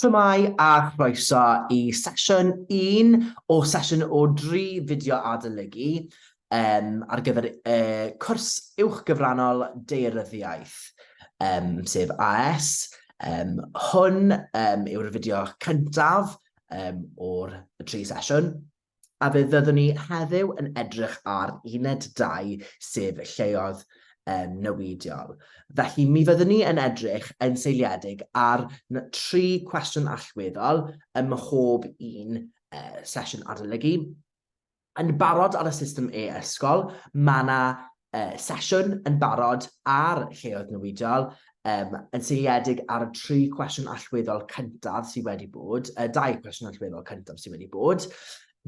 Shwmae a chroeso i sesiwn un o sesiwn o dri fideo adolygu um, ar gyfer uh, cwrs uwch gyfrannol daearyddiaeth, um, sef AS. Um, hwn um, yw'r fideo cyntaf um, o'r tri sesiwn. A fe fyddwn ni heddiw yn edrych ar uned 2, sef lleoedd um, newidiol. Felly, mi fyddwn ni yn edrych yn seiliedig ar tri cwestiwn allweddol ym mhob un uh, sesiwn adolygu. Yn barod ar y system e-ysgol, mae yna uh, sesiwn yn barod ar lleoedd newidiol, um, yn seiliedig ar y tri cwestiwn allweddol cyntaf sydd wedi bod, y dau cwestiwn allweddol cyntaf sydd wedi bod.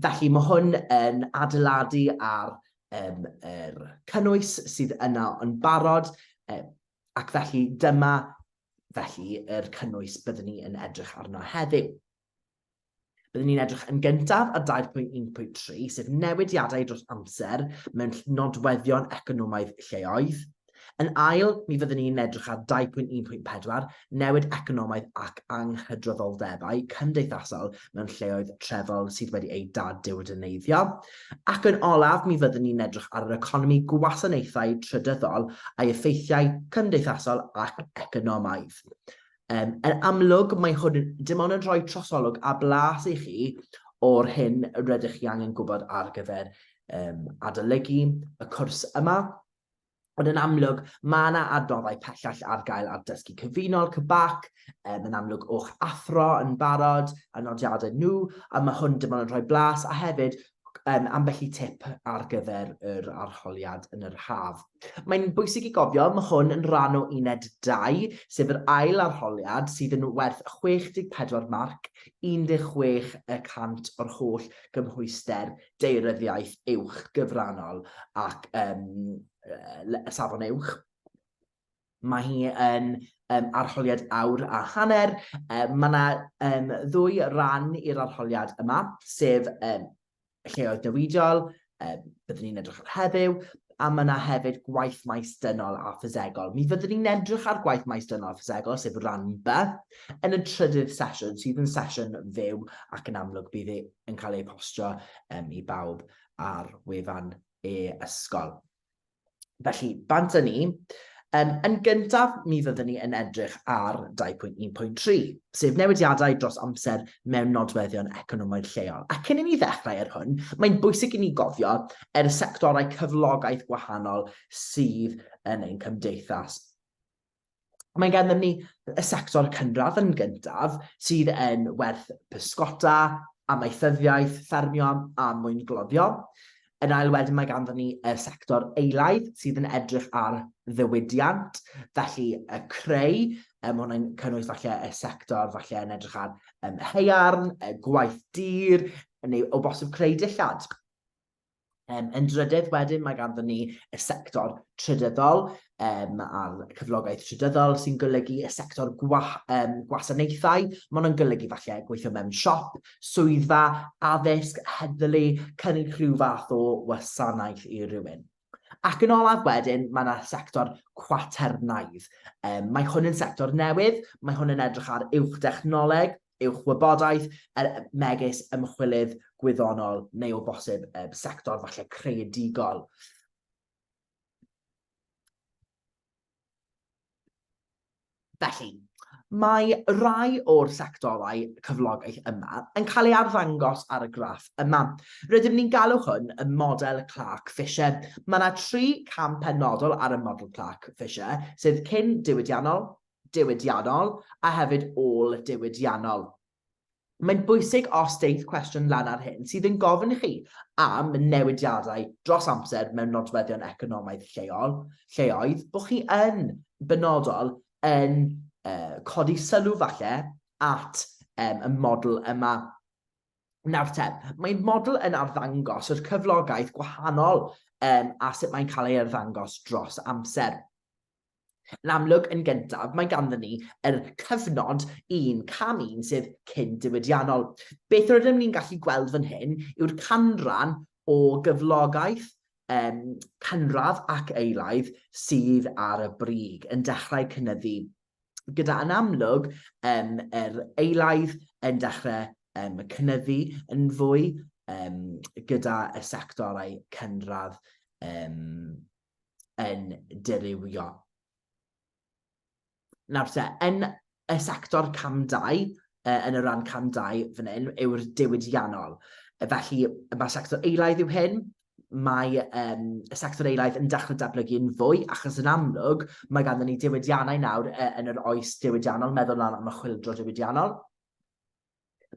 Felly mae hwn yn adeiladu ar um, yr cynnwys sydd yna yn barod, um, ac felly dyma felly yr cynnwys byddwn ni yn edrych arno heddiw. Byddwn ni'n edrych yn gyntaf ar 2.1.3, sef newidiadau dros amser mewn nodweddion economaidd lleoedd. Yn ail, mi fyddwn ni'n edrych ar 2.1.4, newid economaidd ac anghydraddoldebau cymdeithasol mewn lleoedd trefol sydd wedi eu dad-diwydianeiddio. Ac yn olaf, mi fyddwn ni'n edrych ar yr economi gwasanaethau trydyddol a'i effeithiau cymdeithasol ac economaidd. Um, yn amlwg, mae hwn dim ond yn rhoi trosolwg a blas i chi o'r hyn rydych chi angen gwybod ar gyfer um, adolygu y cwrs yma. Ond yn amlwg, mae yna adnoddau pellach ar gael ar dysgu cyfunol, CYBAC, um, yn amlwg o'ch athro yn barod, a nodiadau nhw, a mae hwn dim ond yn rhoi blas, a hefyd um, ambell i tip ar gyfer yr arholiad yn yr haf. Mae'n bwysig i gofio, mae hwn yn rhan o uned 2, sef yr ail arholiad sydd yn werth 64 marc, 16 y cant o'r holl gymhwyster daearyddiaeth uwch gyfrannol ac um, safon uwch. Mae hi yn um, arholiad awr a hanner. Um, mae yna um, ddwy ran i'r arholiad yma, sef um, lleoedd newidiol, um, byddwn ni'n edrych ar heddiw, a mae yna hefyd gwaith maes dynol a ffisegol. Mi fyddwn ni'n edrych ar gwaith maes dynol a ffisegol, sef rhan B, yn y trydydd sesiwn, sydd yn sesiwn fyw ac yn amlwg bydd yn cael ei postio um, i bawb ar wefan e-ysgol. Felly, bant â ni. Um, yn gyntaf, mi fyddwn ni yn edrych ar 2.1.3, sef newidiadau dros amser mewn nodweddion economaidd lleol. A cyn i ni ddechrau ar hwn, mae'n bwysig i ni gofio er y sectorau cyflogaeth gwahanol sydd yn ein cymdeithas. Mae gennym ni y sector cynradd yn gyntaf, sydd yn werth pysgota, amaethyddiaeth, ffermio a mwyngloddio. Yn ail wedyn mae ganddon ni y sector eilaidd sydd yn edrych ar ddiwydiant, felly y creu, um, hwnna'n cynnwys falle y sector falle yn edrych ar um, haearn, y gwaith dir, neu o bosib creu dillad. Um, yn drydydd wedyn mae ganddo ni y sector trydyddol um, a'r cyflogaeth trydyddol sy'n golygu y sector gwa, um, gwasanaethau. Mae hwnna'n golygu falle gweithio mewn siop, swyddfa, addysg, heddlu, cynnig rhyw fath o wasanaeth i rywun. Ac yn olaf wedyn, mae yna sector cwaternaidd. Um, mae hwn yn sector newydd, mae hwn yn edrych ar uwch dechnoleg, uwch wybodaeth, er, megis ymchwilydd gwyddonol neu o bosib um, sector falle creadigol. Felly, mae rai o'r sectorau cyflogaeth yma yn cael ei arddangos ar y graff yma. Rydym ni'n galw hwn y model Clark-Fisher. Mae yna tri cam penodol ar y model Clark-Fisher, sef cyn diwydiannol, diwydiannol a hefyd ôl-diwydiannol. Mae'n bwysig os deith cwestiwn lan ar hyn sydd yn gofyn i chi am newidiadau dros amser mewn nodweddion economaidd lleol, lleoedd, bod chi yn benodol yn uh, codi sylw falle at um, y model yma. Nawr te, mae model yn arddangos yr cyflogaeth gwahanol um, a sut mae'n cael ei arddangos dros amser. Yn amlwg, yn gyntaf, mae ganddyn ni yr cyfnod un, cam un, sef cyn diwydiannol. Beth rydym ni'n gallu gweld fan hyn yw'r canran o gyflogaeth um, cynradd ac eilaidd sydd ar y brig yn dechrau cynyddu. Gyda yn amlwg um, yr eilaidd yn dechrau um, cynyddu yn fwy um, gyda y sectorau cynradd um, yn dirywio. Nawr te, yn y sector cam 2, yn y rhan cam 2 fan hyn, yw'r diwydiannol. Felly, mae sector eilaidd yw hyn, mae um, y sector eilaidd yn dechrau datblygu yn fwy, achos yn amlwg mae ganddyn ni diwydiannau nawr yn yr oes diwydiannol, meddwl lan am y chwyldro diwydiannol.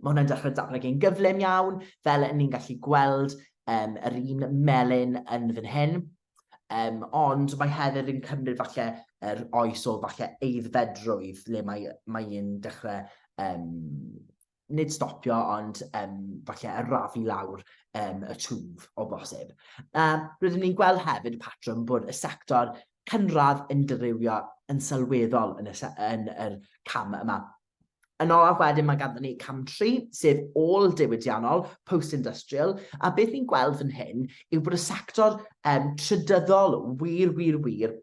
Mae hwnna'n dechrau datblygu'n gyflym iawn, fel ni'n gallu gweld um, yr un melyn yn fan hyn. Um, ond mae hefyd yn cymryd falle yr oes o falle eiddfedrwydd le mae, mae un dechrau um, nid stopio, ond um, falle arafu lawr um, y twf o bosib. Rydym ni'n gweld hefyd y patrwm bod y sector cynradd yn dirywio yn sylweddol yn y, yn yr cam yma. Yn olaf wedyn mae ganddyn ni cam 3, sef ôl-diwydiannol, post-industrial, a beth ni'n gweld fan hyn yw bod y sector um, trydyddol wir, wir, wir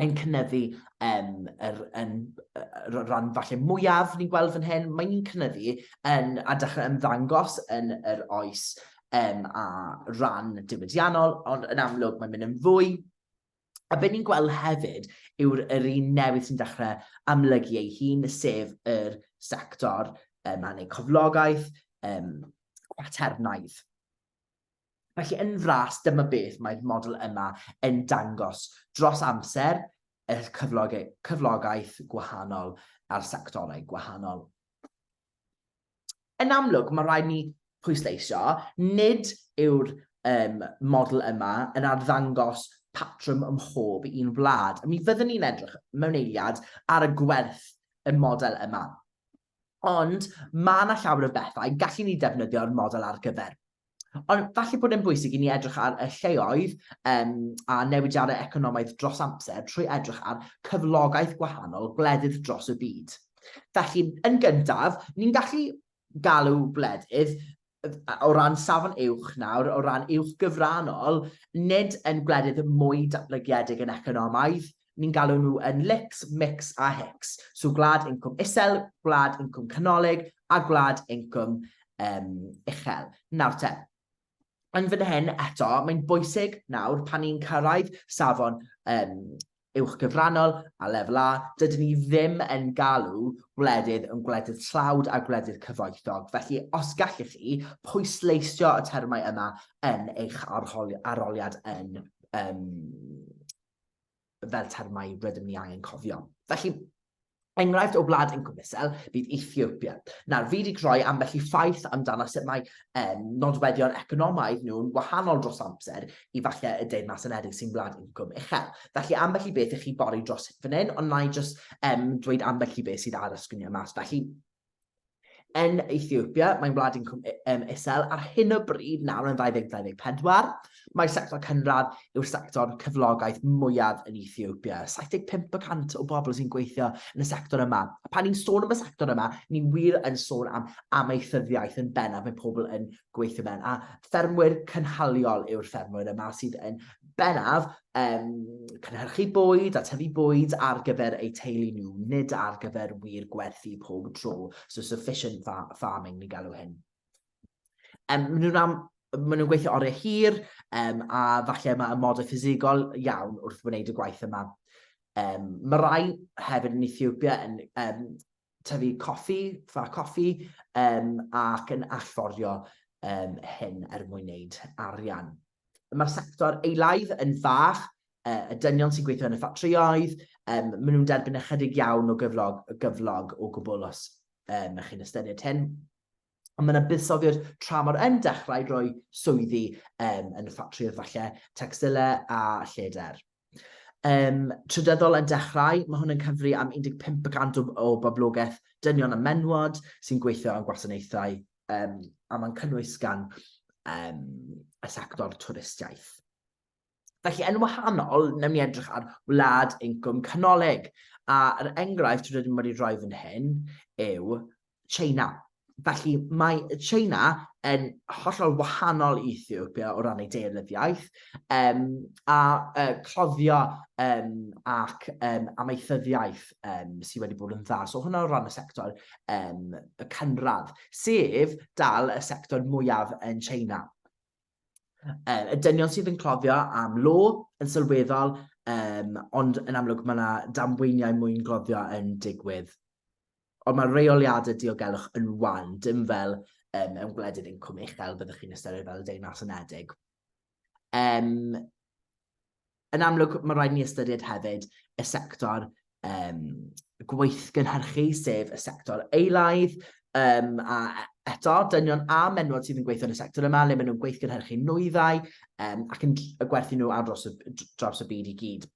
yn cynyddu um, yr, yn, yr rhan falle mwyaf ni'n gweld fan hyn, mae'n cynyddu yn, a dechrau ymddangos yn yr oes um, a ran diwydiannol, ond yn amlwg mae'n mynd yn fwy. A be ni'n gweld hefyd yw'r yr un newydd sy'n dechrau amlygu ei hun, sef yr sector um, a neu cyflogaeth um, gwaternaidd. Felly yn fras, dyma beth mae'r model yma yn dangos dros amser y cyflogaeth gwahanol a'r sectorau gwahanol. Yn amlwg, mae rhaid ni pwysleisio, nid yw'r um, model yma yn arddangos patrwm ym mhob un wlad. A mi fyddwn ni'n edrych mewn eiliad ar y gwerth y model yma. Ond mae yna llawer o bethau gallu ni defnyddio'r model ar gyfer. Ond falle bod e'n bwysig i ni edrych ar y lleoedd um, a newidiadau economaidd dros amser trwy edrych ar cyflogaeth gwahanol gwledydd dros y byd. Felly, yn gyntaf, ni'n gallu galw gwledydd o ran safon uwch nawr, o ran uwch gyfrannol, nid yn gwledydd mwy datblygiedig yn economaidd, ni'n galw nhw yn LICs, MICs a HICs. So gwlad incwm isel, gwlad incwm canolig a gwlad incwm um, uchel. Nawr te, yn fan hyn eto, mae'n bwysig nawr pan ni'n cyrraedd safon um, uwch gyfrannol a lefel A, dydyn ni ddim yn galw gwledydd yn gwledydd tlawd a gwledydd cyfoethog. Felly, os gallech chi pwysleisio y termau yma yn eich arholiad yn um, fel termau rydym ni angen cofio. Felly, enghraifft o wlad incwm isel bydd Ethiopia. Nawr, fi wedi creu ambell i ffaith amdano sut mae um, nodweddion economaidd nhw'n wahanol dros amser i falle y Deyrnas Unedig sy'n wlad incwm uchel. Felly, ambell i beth i chi bori dros fan hyn, ond na i just um, dweud ambell i beth sydd ar y sgrin yma. Felly, Yn Ethiopia, mae'n wlad incwm um, isel ar hyn o bryd nawr yn 2024. Mae'r sector cynradd yw'r sector cyflogaeth mwyaf yn Ethiopia. 75% o bobl sy'n gweithio yn y sector yma. A pan ni'n sôn am y sector yma, ni wir yn sôn am amaethyddiaeth yn bennaf, mae pobl yn gweithio mewn. A ffermwyr cynhaliol yw'r ffermwyr yma sydd yn bennaf um, cynhyrchu bwyd a tyfu bwyd ar gyfer eu teulu nhw, nid ar gyfer wir gwerthu pob tro. So sufficient fa farming ni'n galw hyn. Um, maen nhw'n am, maen nhw'n gweithio oriau hir um, a falle mae amodau ffisigol iawn wrth wneud y gwaith yma. Um, mae rai hefyd yn Ethiopia yn um, tyfu coffi, ffa coffi, um, ac yn allforio um, hyn er mwyn wneud arian. Mae'r sector eilaidd yn fach, y dynion sy'n gweithio yn y ffatrïoedd, um, maen nhw'n derbyn ychydig iawn o gyflog, gyflog o gwbl os um, chi'n ystyried hyn. Ond mae yna buddsoddiad tramor yn dechrau rhoi swyddi um, yn y ffatrïoedd falle, textilau a lleder. Um, trydyddol yn dechrau, mae hwn yn cyfri am 15% o, o boblogaeth dynion a menwod sy'n gweithio yn gwasanaethau um, a mae'n cynnwys gan um, y sector twristiaeth. Felly, yn wahanol, newn ni edrych ar wlad incwm canolig, a'r enghraifft rydym wedi rhoi fan hyn yw China. Felly mae China yn hollol wahanol i Ethiopia o ran ei daearyddiaeth, um, a cloddio um, ac um, amaethyddiaeth um, sydd wedi bod yn dda. So hwnna o ran y sector um, y cynradd, sef dal y sector mwyaf yn China. Y dynion sydd yn cloddio am lo yn sylweddol, um, ond yn amlwg mae yna damweiniau mwyn gloddio yn digwydd. Ond mae reoliadau diogelwch yn wan, dim fel um, mewn gwledydd incwm uchel byddwch chi'n ystyried fel y Deyrnas Unedig. Um, yn amlwg, mae rhaid ni ystyried hefyd y sector um, gweithgynhyrchu, sef y sector eilaidd, um, a eto, dynion a menwod sydd yn gweithio yn y sector yma, le maen nhw'n gweithgynhyrchu nwyddau um, ac yn gwerthu nhw ar dros y, draws y byd i gyd.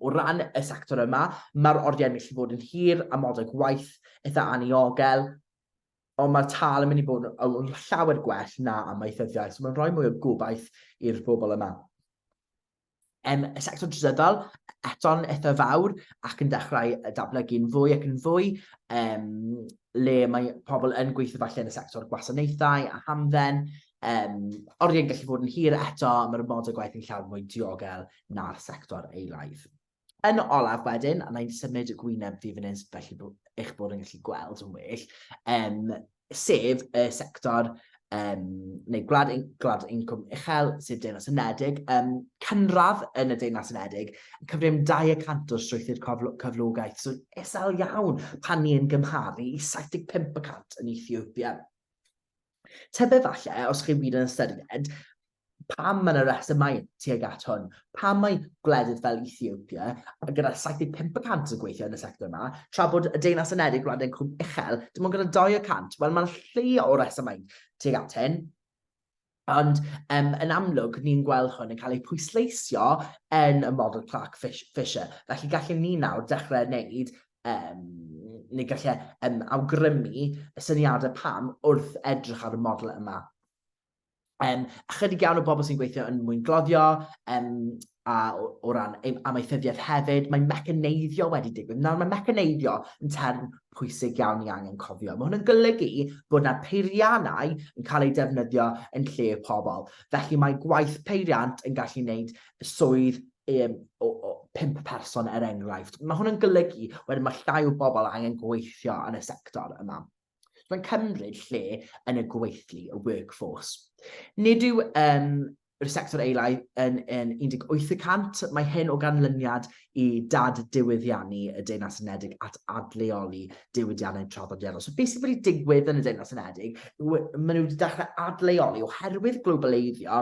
O ran y sector yma, mae'r oriau'n gallu bod yn hir, amodau gwaith eitha aniogel, ond mae'r tâl yn mynd i bod yn llawer gwell na amaethyddiaeth, so mae'n rhoi mwy o gobaith i'r bobl yma. Y sector trydyddol, eto'n eitha fawr ac yn dechrau datblygu'n fwy ac yn fwy, um, le mae pobl yn gweithio falle yn y sector gwasanaethau a hamdden. Um, oriau'n gallu bod yn hir eto, mae'r amodau gwaith yn llawer mwy diogel na'r sector eilaidd. Yn olaf wedyn, a na i'n symud y gwyneb fi fan hyn felly eich bod yn gallu gweld yn well, um, sef y sector um, neu gwlad, gwlad incwm uchel, sef Deyrnas Unedig, um, cynradd yn y Deyrnas Unedig, yn cyfrif 2% o'r strwythur cyflogaeth, so isel iawn pan ni'n gymharu i 75% yn Ethiopia. Tybed falle, os chi wir yn ystyried, pam mae yna resymau tuag at hwn? Pam mae gwledydd fel Ethiopia, gyda 75% yn gweithio yn y sector yma, tra bod y Deyrnas Unedig, gwlad incwm uchel, dim ond gyda 2%? Wel, mae'n llu o resymau tuag at hyn. Ond um, yn amlwg, ni'n gweld hwn yn cael ei pwysleisio yn y model Clark Fisher. Felly gallwn ni nawr dechrau wneud um, neu gallai um, awgrymu y syniadau pam wrth edrych ar y model yma. Um, ychydig iawn o bobl sy'n gweithio yn mwyn gloddio, um, a o, o ran amaethyddiaeth hefyd, mae mecaneiddio wedi digwydd. Nawr, mae mecaneiddio yn term pwysig iawn i angen cofio. Mae hwn yn golygu bod yna peiriannau yn cael eu defnyddio yn lle pobl. Felly mae gwaith peiriant yn gallu gwneud swydd um, o, o pump person er enghraifft. Mae hwn yn golygu wedyn mae llai o bobl angen gweithio yn y sector yma. Mae'n cymryd lle yn y gweithlu, y workforce. Nid yw um, yr sector eilaidd yn, yn 18 y cant, mae hyn o ganlyniad i dad diwydiannu y Deyrnas Unedig at adleoli diwydiannau traddodiadol. So beth sydd wedi digwydd yn y Deyrnas Unedig, maen nhw wedi dechrau adleoli oherwydd globaleiddio,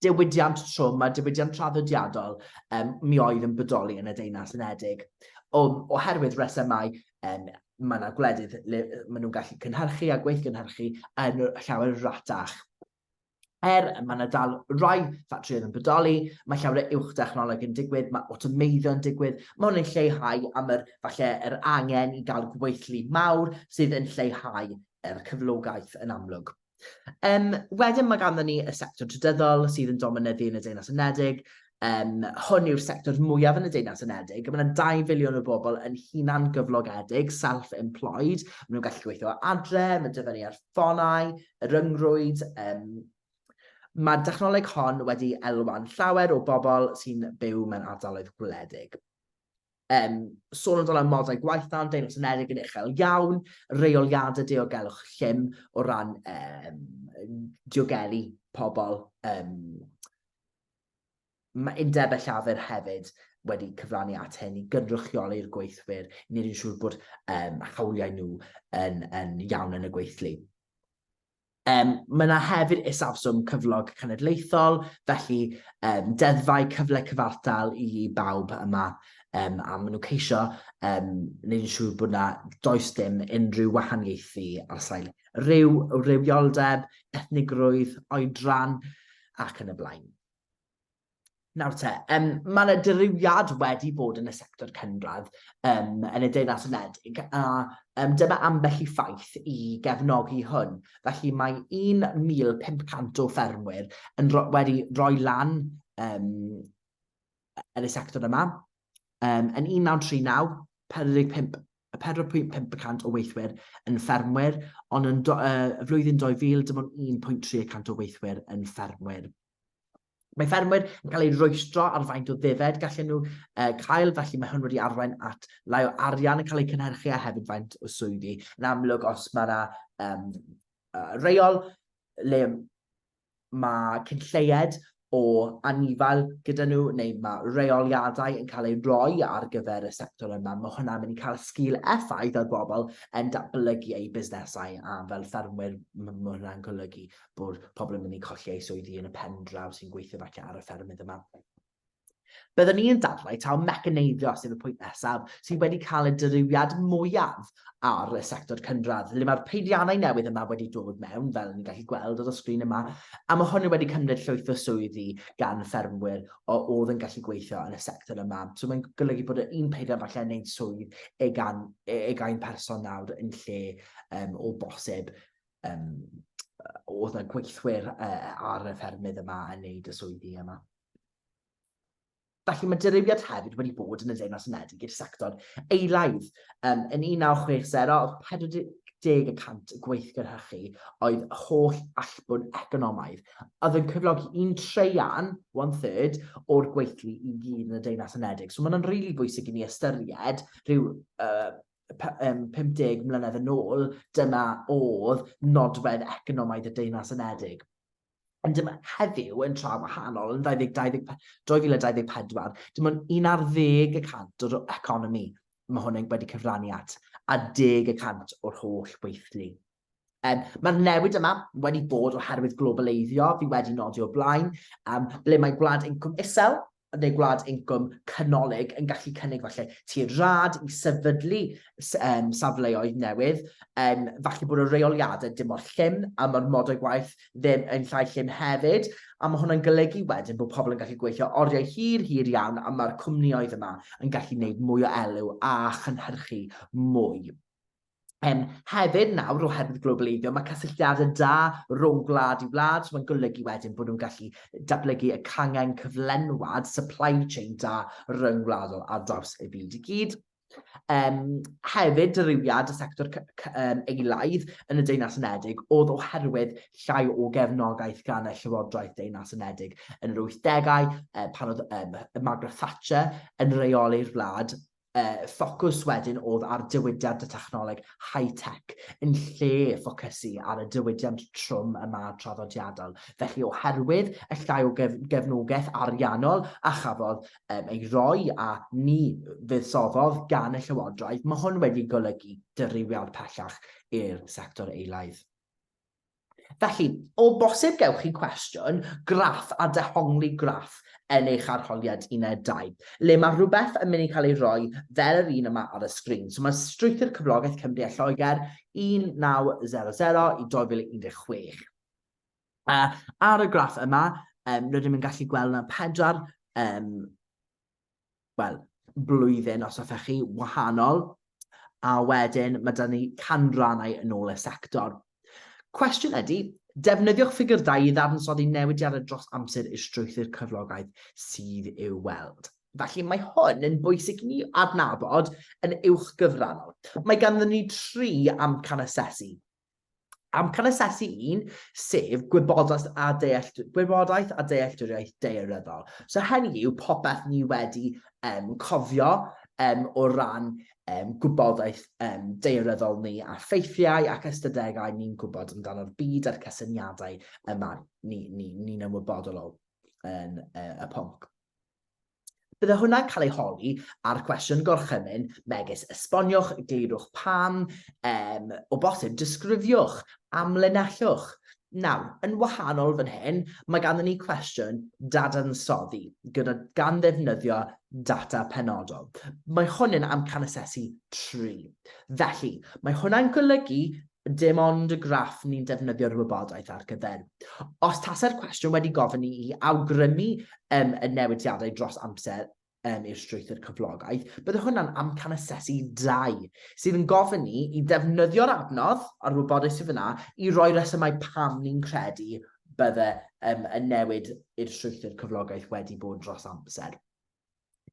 diwydiant trwm a diwydiant traddodiadol um, mi oedd yn bodoli yn y Deyrnas Unedig. O, oherwydd resymau, um, mae yna gwledydd le maen nhw'n gallu cynhyrchu a gweithgynhyrchu yn llawer ratach. Er mae yna dal rai ffatrïoedd yn bodoli, mae llawer o uwch dechnoleg yn digwydd, mae awtomeiddio yn digwydd, mae hwn yn lleihau am yr, falle, yr angen i gael gweithlu mawr sydd yn lleihau yr cyflogaeth yn amlwg. Um, wedyn mae ganddo ni y sector trydyddol sydd yn dominyddu yn y Deyrnas Unedig. Um, hwn yw'r sector mwyaf yn y Deyrnas Unedig. Mae yna 2 filiwn o bobl yn hunan gyflogedig, self-employed. Maen nhw'n gallu gweithio adre, mae'n dyfynnu ar ffonau, y ryngrwyd. Um, mae dechnoleg hon wedi elwa'n llawer o bobl sy'n byw mewn ardaloedd gwledig. Um, sôn amdano amodau gwaith na'n Deyrnas Unedig yn uchel iawn, reoliadau diogelwch llym o ran um, diogelu pobl. Um, mae undebau llafur hefyd wedi cyfrannu at hyn i gynrychioli'r gweithwyr, i wneud yn siŵr bod um, hawliau nhw yn, yn iawn yn y gweithlu. Um, mae yna hefyd isafswm cyflog cenedlaethol, felly um, deddfau cyfle cyfartal i bawb yma, um, a maen nhw'n ceisio um, wneud yn siŵr bod yna does dim unrhyw wahaniaethu ar sail rhyw, rhywioldeb, ethnigrwydd, oedran ac yn y blaen. Nawr te, um, mae yna dirywiad wedi bod yn y sector cynradd um, yn y Deyrnas Unedig, a um, dyma ambell i ffaith i gefnogi hwn. Felly mae 1,500 o ffermwyr yn ro wedi rhoi lan um, yn y sector yma. Um, yn 1939, 45 4.5% o weithwyr yn ffermwyr, ond yn do, uh, y flwyddyn 2000 dim ond 1.3 y cant o weithwyr yn ffermwyr. Mae ffermwyr yn cael eu rwystro ar faint o ddefed gallen nhw uh, cael, felly mae hwn wedi arwain at lai o arian yn cael eu cynhyrchu a hefyd faint o swyddi. Yn amlwg, os mae yna um, uh, reol le mae cyn lleied o anifail gyda nhw neu mae reoliadau yn cael eu rhoi ar gyfer y sector yma, mae hwnna'n mynd i cael sgil effaith ar bobl yn datblygu eu busnesau a fel ffermwyr mae hwnna'n golygu bod pobl yn mynd i colli eu swyddi yn y pen draw sy'n gweithio falle ar y ffermydd yma. Byddwn ni yn dadlau taw mecaneiddio, sef y pwynt nesaf, sydd wedi cael y dirywiad mwyaf ar y sector cynradd, lle mae'r peiriannau newydd yma wedi dod mewn, fel ni'n gallu gweld ar y sgrin yma, a mae hwn wedi cymryd llwyth o swyddi gan ffermwyr o oedd yn gallu gweithio yn y sector yma. So mae'n golygu bod y un peiriant falle yn gwneud swydd ugain, ugain person nawr yn lle um, o bosib um, oedd yna gweithwyr uh, ar y ffermydd yma yn gwneud y swyddi yma. Felly mae dirywiad hefyd wedi bod yn y Deyrnas Unedig i'r sector eilaidd. Um, yn 1960, oedd 40 y cant y gweithgynhyrchu oedd holl allbwn economaidd, oedd yn cyflogi un treian, one third, o'r gweithlu i gyd yn y Deyrnas Unedig. So mae'n rili really bwysig i ni ystyried rhyw uh, 50 mlynedd yn ôl, dyma oedd nodwedd economaidd y Deyrnas Unedig. Ond dim heddiw yn tra wahanol, yn 2020, 2024, dim ond 11 y cant o'r economi mae hwn wedi cyfrannu at, a 10 y cant o'r holl weithlu. Um, Mae'r newid yma wedi bod oherwydd globaleiddio, fi wedi nodi o blaen, um, ble mae gwlad incwm isel neu gwlad incwm canolig yn gallu cynnig falle tir rhad i sefydlu um, safleoedd newydd, um, falle bod y reoliadau dim mor llym a mae'r modau gwaith ddim yn llai llym hefyd, a mae hwnna'n golygu wedyn bod pobl yn gallu gweithio oriau hir, hir iawn, a mae'r cwmnioedd yma yn gallu gwneud mwy o elw a chynhyrchu mwy. Um, hefyd nawr, oherwydd globaleiddio, mae cysylltiadau da rhwng gwlad i wlad, so mae'n golygu wedyn bod nhw'n gallu datblygu y cangen cyflenwad, supply chain da ryngwladol ar draws y byd i gyd. Um, hefyd, dirywiad y sector um, eilaidd yn y Deyrnas Unedig oedd oherwydd llai o gefnogaeth gan y Llywodraeth Deyrnas Unedig yn yr 80au, uh, pan oedd um, Margaret Thatcher yn reoli'r wlad, ffocws wedyn oedd ar diwydiant y technoleg high-tech yn lle ffocysu ar y diwydiant trwm yma traddodiadol. Felly oherwydd y llai o gef gefnogaeth ariannol a chafodd um, ei roi a ni fuddsoddodd gan y Llywodraeth, mae hwn wedi golygu dirywiad pellach i'r sector eilaidd. Felly, o bosib gewch chi cwestiwn graff a dehongli graff yn eich arholiad uned 2, le mae rhywbeth yn mynd i cael ei roi fel yr un yma ar y sgrin. So mae strwythur cyflogaeth Cymru a Lloegr 1900 i 2016. A ar y graff yma, um, rydym yn gallu gweld yna pedwar um, wel, blwyddyn os hoffech chi, wahanol, a wedyn mae da ni canrannau yn ôl y sector. Cwestiwn ydy, defnyddiwch ffigur 2 i ddadansoddi newidiadau dros amser i'r strwythur cyflogaeth sydd i'w weld. Felly mae hwn yn bwysig i ni adnabod yn uwch gyfrannol. Mae ganddyn ni tri amcan asesu. Amcan asesu un, sef gwybodaeth a, deall, gwybodaeth a dealltwriaeth daearyddol. So hynny yw popeth ni wedi um, cofio um, o ran um, gwybodaeth um, daearyddol ni a ffeithiau ac ystadegau ni'n gwybod amdano'r byd a'r cysyniadau yma ni'n ni, ni, ni ymwybodol o yn uh, y pwnc. Bydde hwnna'n cael ei holi ar cwestiwn gorchymyn megis esboniwch, eglurwch pam, um, o bosib disgrifiwch, amlinellwch. Nawr, yn wahanol fan hyn, mae ganddyn ni cwestiwn dadansoddi gyda gan ddefnyddio data penodol. Mae hwn yn amcan asesu 3. Felly, mae hwnna'n golygu Dim ond y graff ni'n defnyddio'r wybodaeth ar gyfer. Os tase'r cwestiwn wedi gofyn i i awgrymu um, y newidiadau dros amser um, i'r strwythur cyflogaeth, bydde hwnna'n amcan asesu 2, sydd yn gofyn ni i ddefnyddio'r adnodd a'r wybodaeth sydd fyna i roi resymau pam ni'n credu bydde um, y newid i'r strwythur cyflogaeth wedi bod dros amser.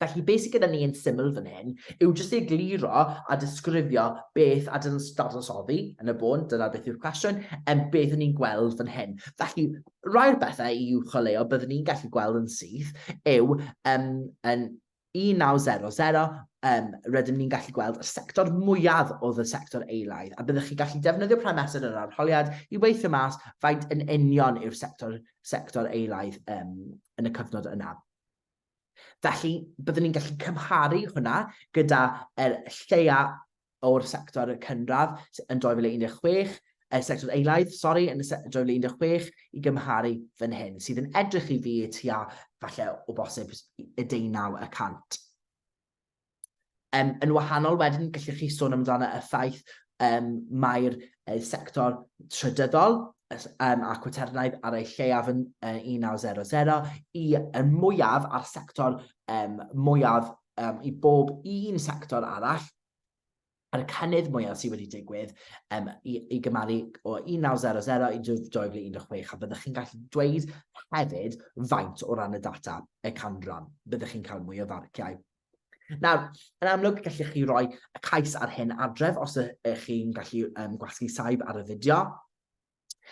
Felly, beth sydd gyda ni yn syml fan hyn yw jyst egluro a disgrifio beth a dadansoddi yn y bôn, dyna beth yw'r cwestiwn, yn beth o'n ni'n gweld fan hyn. Felly, rai o'r bethau i uwcholeuo byddwn ni'n gallu gweld yn syth yw um, yn 1900, um, rydym ni'n gallu gweld y sector mwyaf oedd y sector eilaidd, a byddwch chi'n gallu defnyddio prime yn yr arholiad i weithio mas faint yn union yw'r sector, sector eilaidd um, yn y cyfnod yna. Felly, byddwn ni'n gallu cymharu hwnna gyda yr lleia o'r sector cynradd yn 2016, y sector eilaidd, sori, yn 2016 i gymharu fan hyn, sydd yn edrych i fi tua falle o bosib y 19 y cant. Um, yn wahanol wedyn, gallwch chi sôn amdano y ffaith um, mae'r uh, sector trydyddol um, a cwaternaidd ar ei lleiaf yn uh, 1900 i y mwyaf a'r sector um, mwyaf um, i bob un sector arall a'r cynnydd mwyaf sydd wedi digwydd um, i, i gymaru o 1900 i 2016, a byddwch chi'n gallu dweud hefyd faint o ran y data, y canran, byddwch chi'n cael mwy o farciau. Nawr, yn amlwg, gallwch chi roi y cais ar hyn adref os ydych chi'n gallu um, gwasgu saib ar y fideo.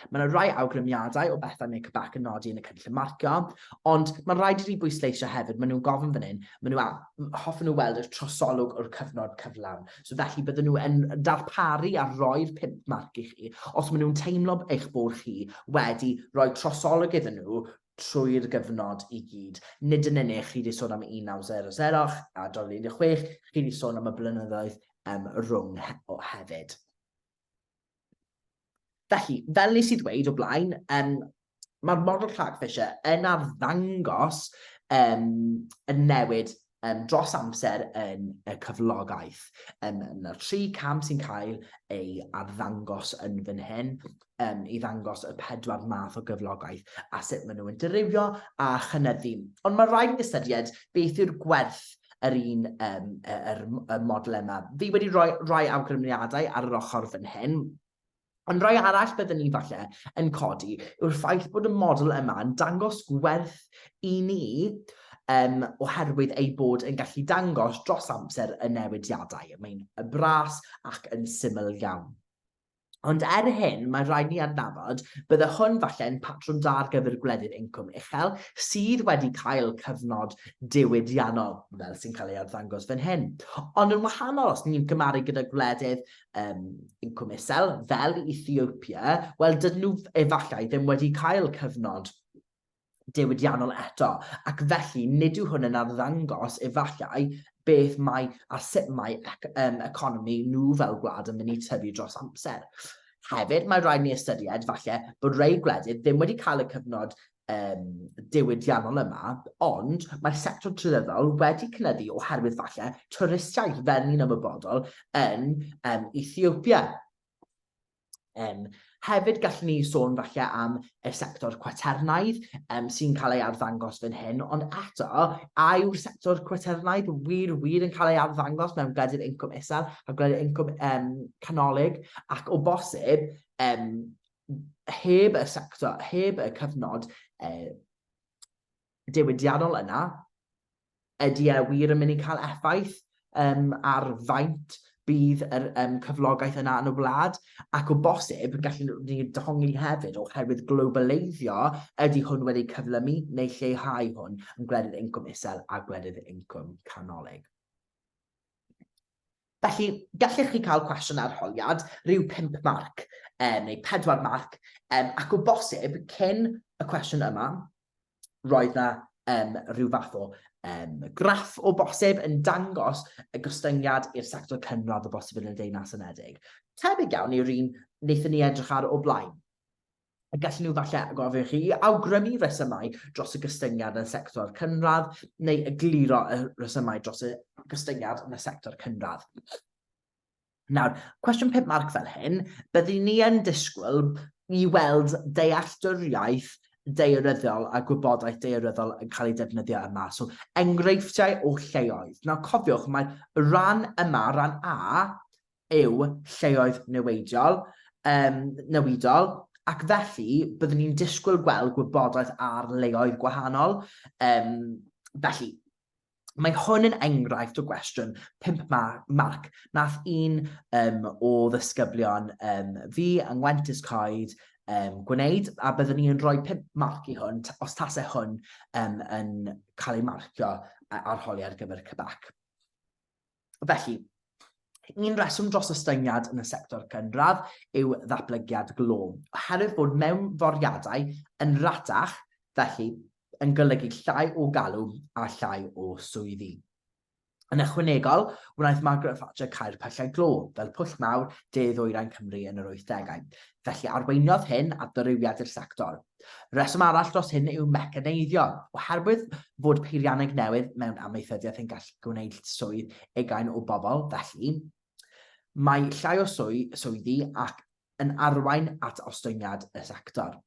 Mae yna rai awgrymiadau o bethau mae Quebec yn nodi yn y cynllun marcio, ond mae'n rhaid i ni bwysleisio hefyd, maen nhw'n gofyn fan hyn, maen nhw a, hoffen nhw weld y trosolwg o'r cyfnod cyflawn. So felly bydden nhw yn darparu a roi'r pump marc i chi, os maen nhw'n teimlo eich bod chi wedi rhoi trosolwg iddyn nhw trwy'r gyfnod i gyd. Nid yn unig chi wedi sôn am 1900 a 2016, chi wedi sôn am y blynyddoedd um, rhwng he o hefyd. Felly, fel nes i ddweud o blaen, um, mae'r model Clark Fisher yn arddangos um, y newid um, dros amser yn y cyflogaeth. Um, yna'r tri cam sy'n cael ei arddangos yn fan hyn, um, i ddangos y pedwar math o gyflogaeth a sut maen nhw yn dirywio a chynyddu. Ond mae rhaid i ystyried beth yw'r gwerth yr un um, yr, y model yma. Fi wedi rhoi rhai awgrymiadau ar yr ochr fan hyn, Ond rhai arall byddwn ni falle yn codi yw'r ffaith bod y model yma yn dangos gwerth i ni um, oherwydd ei bod yn gallu dangos dros amser y newidiadau. Mae'n bras ac yn syml iawn. Ond er hyn, mae rhaid ni adnabod, bydde hwn falle yn patrwm da ar gyfer gwledydd incwm uchel sydd wedi cael cyfnod diwydiannol, fel sy'n cael ei arddangos fan hyn. Ond yn wahanol, os ni'n gymaru gyda gwledydd um, incwm isel, fel Ethiopia, wel, dydyn nhw efallai ddim wedi cael cyfnod diwydiannol eto, ac felly nid yw hwn yn arddangos efallai beth mae a sut mae ec, um, economi nhw fel gwlad yn mynd i tyfu dros amser. Hefyd, mae rhaid ni ystyried falle bod rhai gwledydd ddim wedi cael y cyfnod um, diwydiannol yma, ond mae'r sector trydyddol wedi cynyddu oherwydd falle twristiaeth fel ni'n ymwybodol yn um, Ethiopia. Um, hefyd, gallwn ni sôn falle am y sector cwaternaidd um, sy'n cael ei arddangos fan hyn, ond eto, a yw'r sector cwaternaidd wir wir yn cael ei arddangos mewn gwledydd incwm isel a gwledydd incwm um, canolig, ac o bosib, um, heb y sector, heb y cyfnod uh, diwydiannol yna, ydy e wir yn mynd i cael effaith um, ar faint bydd yr um, cyflogaeth yna yn y wlad, ac o bosib, gallu ni dehongli hefyd oherwydd globaleiddio, ydy hwn wedi cyflymu neu lleihau hwn yn gwledydd incwm isel a gwledydd incwm canolig. Felly, gallech chi cael cwestiwn arholiad, rhyw 5 marc um, neu 4 marc, um, ac o bosib, cyn y cwestiwn yma, roedd na um, rhyw fath o um, graff o bosib yn dangos y gostyngiad i'r sector cynradd o bosib yn y Deyrnas Unedig. Tebyg iawn i'r un wnaethon ni edrych ar o blaen. Y gallen nhw falle gofyn chi i awgrymu resymau dros y gostyngiad yn y sector cynradd neu egluro y resymau dros y gostyngiad yn y sector cynradd. Nawr, cwestiwn 5 marc fel hyn, byddwn ni yn disgwyl i weld dealltwriaeth daearyddol a gwybodaeth daearyddol yn cael ei defnyddio yma. So, enghreifftiau o lleoedd. Nawr, cofiwch, mae rhan yma, rhan A, yw lleoedd newidiol, um, newidol, ac felly byddwn ni'n disgwyl gweld gwybodaeth ar leoedd gwahanol. Um, felly, Mae hwn yn enghraifft o gwestiwn 5 marc nath un um, o ddisgyblion um, fi yng Ngwent Is Coed um, gwneud, a byddwn ni yn rhoi 5 marc i hwn os tasau hwn um, yn cael ei marcio arholi ar gyfer Quebec. Felly, un reswm dros ostyngiad yn y sector cynradd yw ddatblygiad glo, oherwydd bod mewnforiadau yn ratach, felly yn golygu llai o galw a llai o swyddi. Yn ychwanegol, wnaeth Margaret Thatcher cau'r pyllau glo, fel Pwll Mawr, De Ddwyrain Cymru yn yr 80au. Felly arweiniodd hyn at ddirywiad i'r sector. Rheswm arall dros hyn yw mecaneiddio, oherwydd fod peirianneg newydd mewn amaethyddiaeth yn gallu gwneud swydd ugain o bobl, felly, mae llai o swyddi ac yn arwain at ostyngiad y sector.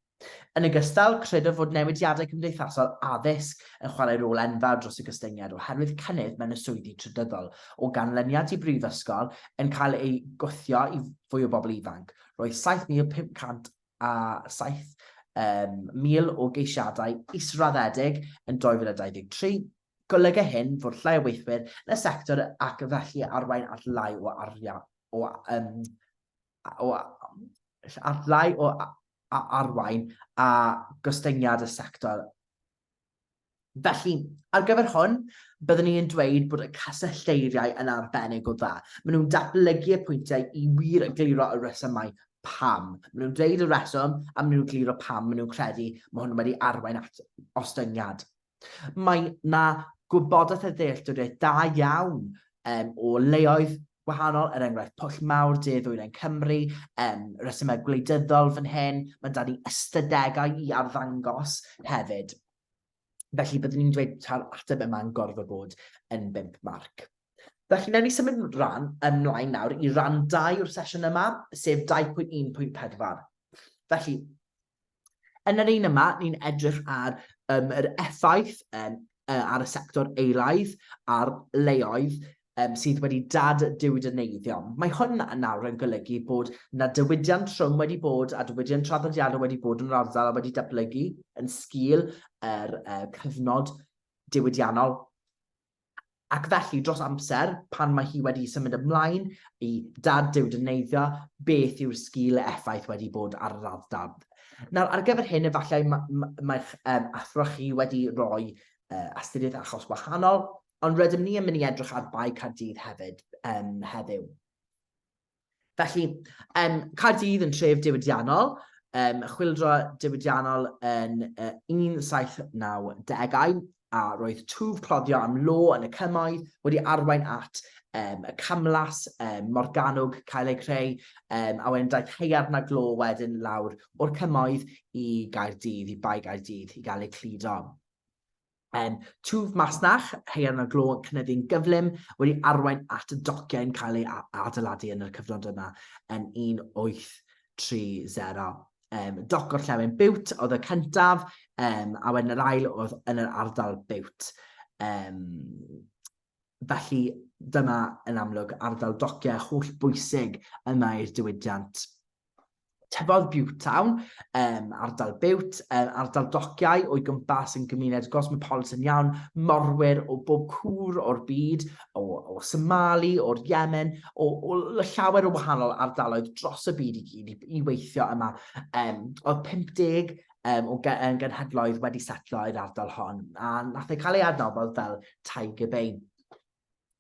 Yn ogystal, credaf fod newidiadau cymdeithasol addysg yn chwarae rôl enfawr dros y gostyngiad oherwydd cynnydd mewn y swyddi trydyddol o ganlyniad i brifysgol yn cael ei gwthio i fwy o bobl ifanc. Roedd 7,500 a 7,000 o geisiadau israddedig yn 2023. Golyga hyn fod llai o weithwyr yn y sector ac felly arwain at lai o arian, o, um, o, at lai o arwain a gostyngiad y sector. Felly, ar gyfer hwn, byddwn ni'n dweud bod y cysyllteiriau yn arbennig o dda. Maen nhw'n datblygu y pwyntiau i wir egluro y rhesymau pam. Maen nhw'n dweud y rheswm a maen nhw'n egluro pam maen nhw'n credu mae hwn wedi arwain at ostyngiad. Mae na gwybodaeth a ddealltwriaeth da iawn um, o leoedd gwahanol, er enghraifft Pwll Mawr, De Ddwyrain Cymru, um, resymau gwleidyddol fan hyn, mae da ni ystadegau i arddangos hefyd. Felly byddwn ni'n dweud ta'r ateb yma'n gorfod bod yn 5 marc. Felly wnawn ni symud ran ymlaen nawr i ran 2 o'r sesiwn yma, sef 2.1.4. Felly, Yn yr un yma, ni'n edrych ar um, yr effaith um, ar y sector eilaidd a'r leoedd um, sydd wedi dad-diwydianeiddio. Mae hwn nawr yn golygu bod na diwydiant trwm wedi bod a diwydiant traddodiadol wedi bod yn yr ardal a wedi datblygu yn sgil yr uh, cyfnod diwydiannol. Ac felly, dros amser, pan mae hi wedi symud ymlaen i dad-diwydianeiddio, beth yw'r sgil effaith wedi bod ar yr ardal? Nawr, ar gyfer hyn, efallai mae'ch um, athro chi wedi rhoi uh, astudiaeth achos wahanol, ond rydym ni yn mynd i edrych ar Bae Caerdydd hefyd um, heddiw. Felly, um, Caerdydd yn tref diwydiannol, um, chwildro diwydiannol yn uh, 1790au, a roedd twf cloddio am lo yn y cymoedd wedi arwain at um, y camlas um, Morgannwg cael ei creu, um, a wedyn daeth haearn a glo wedyn lawr o'r cymoedd i Gaerdydd, i Bae Gaerdydd, i gael ei cludo. Um, twf masnach, haearn a glo yn cynyddu'n gyflym, wedi arwain at y dociau'n cael ei adeiladu yn y cyfnod yma yn 1830. Um, doc Gorllewin Biwt oedd y cyntaf, um, a wedyn yr ail oedd yn yr ardal Biwt. Um, felly dyma yn amlwg ardal dociau holl bwysig yma i'r diwydiant. Tyfodd Bute Town, um, ardal Bute, um, ardal dociau o'i gwmpas yn gymuned gosmopolitan iawn, morwyr o bob cwr o'r byd, o, o Somali, o'r Yemen, o, o llawer o wahanol ardaloedd dros y byd i gyd i, i weithio yma. Um, oedd 50 um, o genhedloedd wedi setlo i'r ardal hon, a nath ei cael ei adnabod fel Tiger Bay.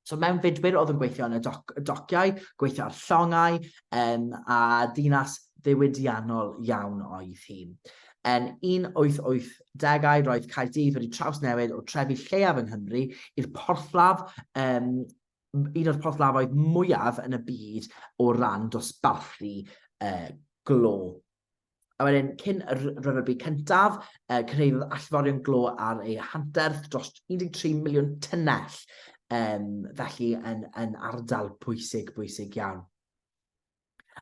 So mewnfudwyr oedd yn gweithio yn y doc, dociau, gweithio ar llongau, um, a dinas ddiwydiannol iawn oedd hi. Yn 1880au roedd Caerdydd wedi trawsnewid o'r trefi lleiaf yng Nghymru i'r porthladd, um, un o'r porthladdoedd mwyaf yn y byd o ran dosbarthu uh, glo. A wedyn, cyn y Rhyfel Byd Cyntaf, uh, cyrhaeddodd allforion glo ar ei hanterth dros 13 miliwn tunnell, um, felly yn, yn ardal pwysig, bwysig iawn.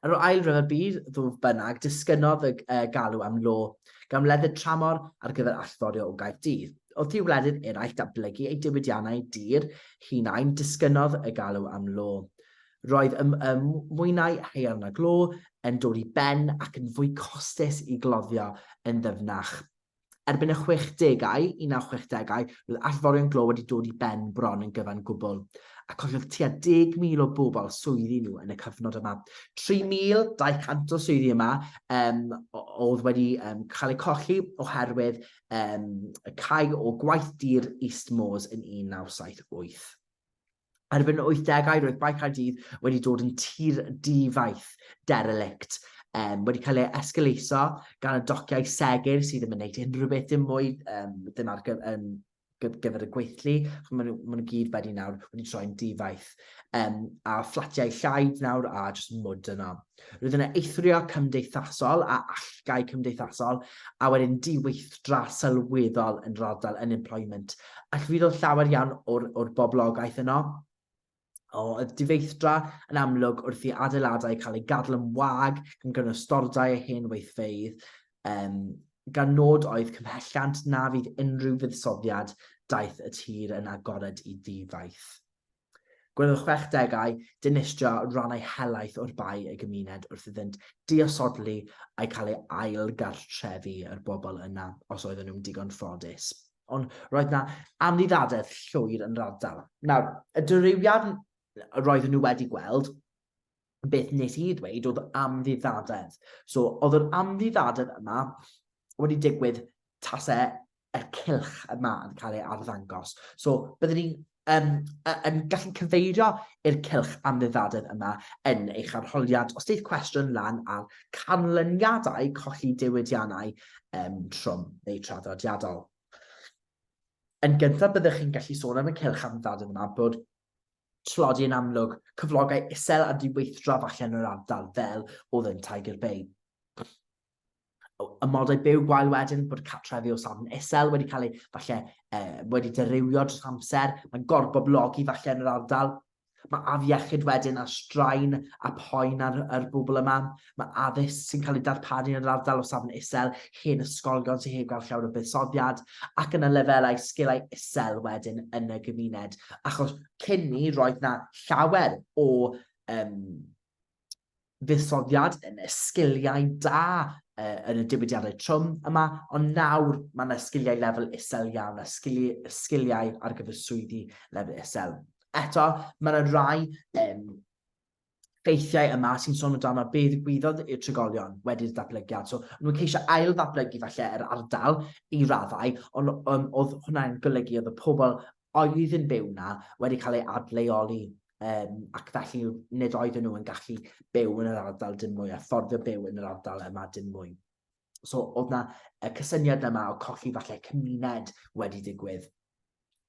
Ar ôl ail Rhyfel Byd, fodd bynnag, disgynnodd y uh, galw am lo gan wledydd tramor ar gyfer allforio o Gaerdydd. Wrth i wledydd eraill datblygu eu diwydiannau dur hunain, disgynnodd y galw am lo. Roedd y, y mwynau haearn a glo yn dod i ben ac yn fwy costus i gloddio yn ddyfnach. Erbyn y chwechdegau, 1960au, roedd allforion glo wedi dod i ben bron yn gyfan gwbl, a collodd tua 10,000 o bobl swyddi nhw yn y cyfnod yma. 3,200 o swyddi yma um, oedd wedi um, cael eu colli oherwydd um, y cau o gwaith dir East Moors yn 1978. Erbyn y 80au, roedd Bae Caerdydd wedi dod yn tir difaeth, derelict, um, wedi cael ei esgeuluso gan y dociau segur sydd ddim yn gwneud unrhyw beth dim mwy, um, ddim ar um, gyfer y gweithlu, maen nhw, maen nhw gyd wedi nawr wedi troi'n difaeth. Um, a fflatiau llaid nawr a jyst mwd yno. Roedd yna eithrio cymdeithasol a allgau cymdeithasol, a wedyn diweithdra sylweddol yn yr ardal unemployment. A llwyddodd llawer iawn o'r, or boblogaeth yno. O, oedd diweithdra yn amlwg wrth i adeiladau cael eu gadael yn wag gan gynnwys stordai a hen weithfeydd, um, gan nod oedd cymhelliant na fydd unrhyw fuddsoddiad daeth y tir yn agored i ddifaith. Gwelodd y chwechdegau dinistrio rannau helaeth o'r bae y gymuned wrth iddynt diosodli a'u cael eu ail-gartrefu yr bobl yna, os oedden nhw'n digon ffodus. Ond roedd 'na amddifadedd llwyr yn yr ardal. Nawr, y dirywiad roedden nhw wedi gweld, beth nes i ddweud oedd amddifadedd. So, oedd yr amddifadedd yma wedi digwydd tase y cylch yma yn cael ei arddangos. So, byddwn ni'n um, yn gallu cyfeirio i'r cylch amddifadedd yma yn eich arholiad os deith cwestiwn lan ar canlyniadau colli diwydiannau um, trwm neu traddodiadol. Yn gyntaf, byddwch chi'n gallu sôn am y cylch amddifadedd yma bod tlodi yn amlwg, cyflogau isel a diweithdra falle yn yr ardal fel oedd yn Tiger Bay. Amodau byw gwael wedyn, bod cartrefi o safon isel wedi cael eu, falle, eh, wedi dirywio dros amser, mae gorboblogi falle yn yr ardal, mae afiechyd wedyn a straen a poen ar, ar bobl yma, mae addysg sy'n cael ei darparu yn yr ardal o safon isel, hen ysgolion sy'n heb gael llawer o buddsoddiad, ac yna lefelau sgilau isel wedyn yn y gymuned. Achos cyn ni, roedd na llawer o um, fuddsoddiad yn y sgiliau da uh, yn y diwydiannau trwm yma, ond nawr mae yna sgiliau lefel isel iawn a sgiliau, sgiliau ar gyfer swyddi lefel isel. Eto, mae yna rai um, ffeithiau yma sy'n sôn amdano be ddigwyddodd i'r trigolion wedi'r datblygiad. So, nhw'n ceisio ail ddatblygu falle yr ardal i raddau, ond um, oedd hwnna'n golygu oedd y pobl oedd yn byw 'na wedi cael eu adleoli um, ac felly nid oedden nhw yn gallu byw yn yr ardal dim mwy a fforddio byw yn yr ardal yma dim mwy. So oedd na y cysyniad yma o colli falle cymuned wedi digwydd.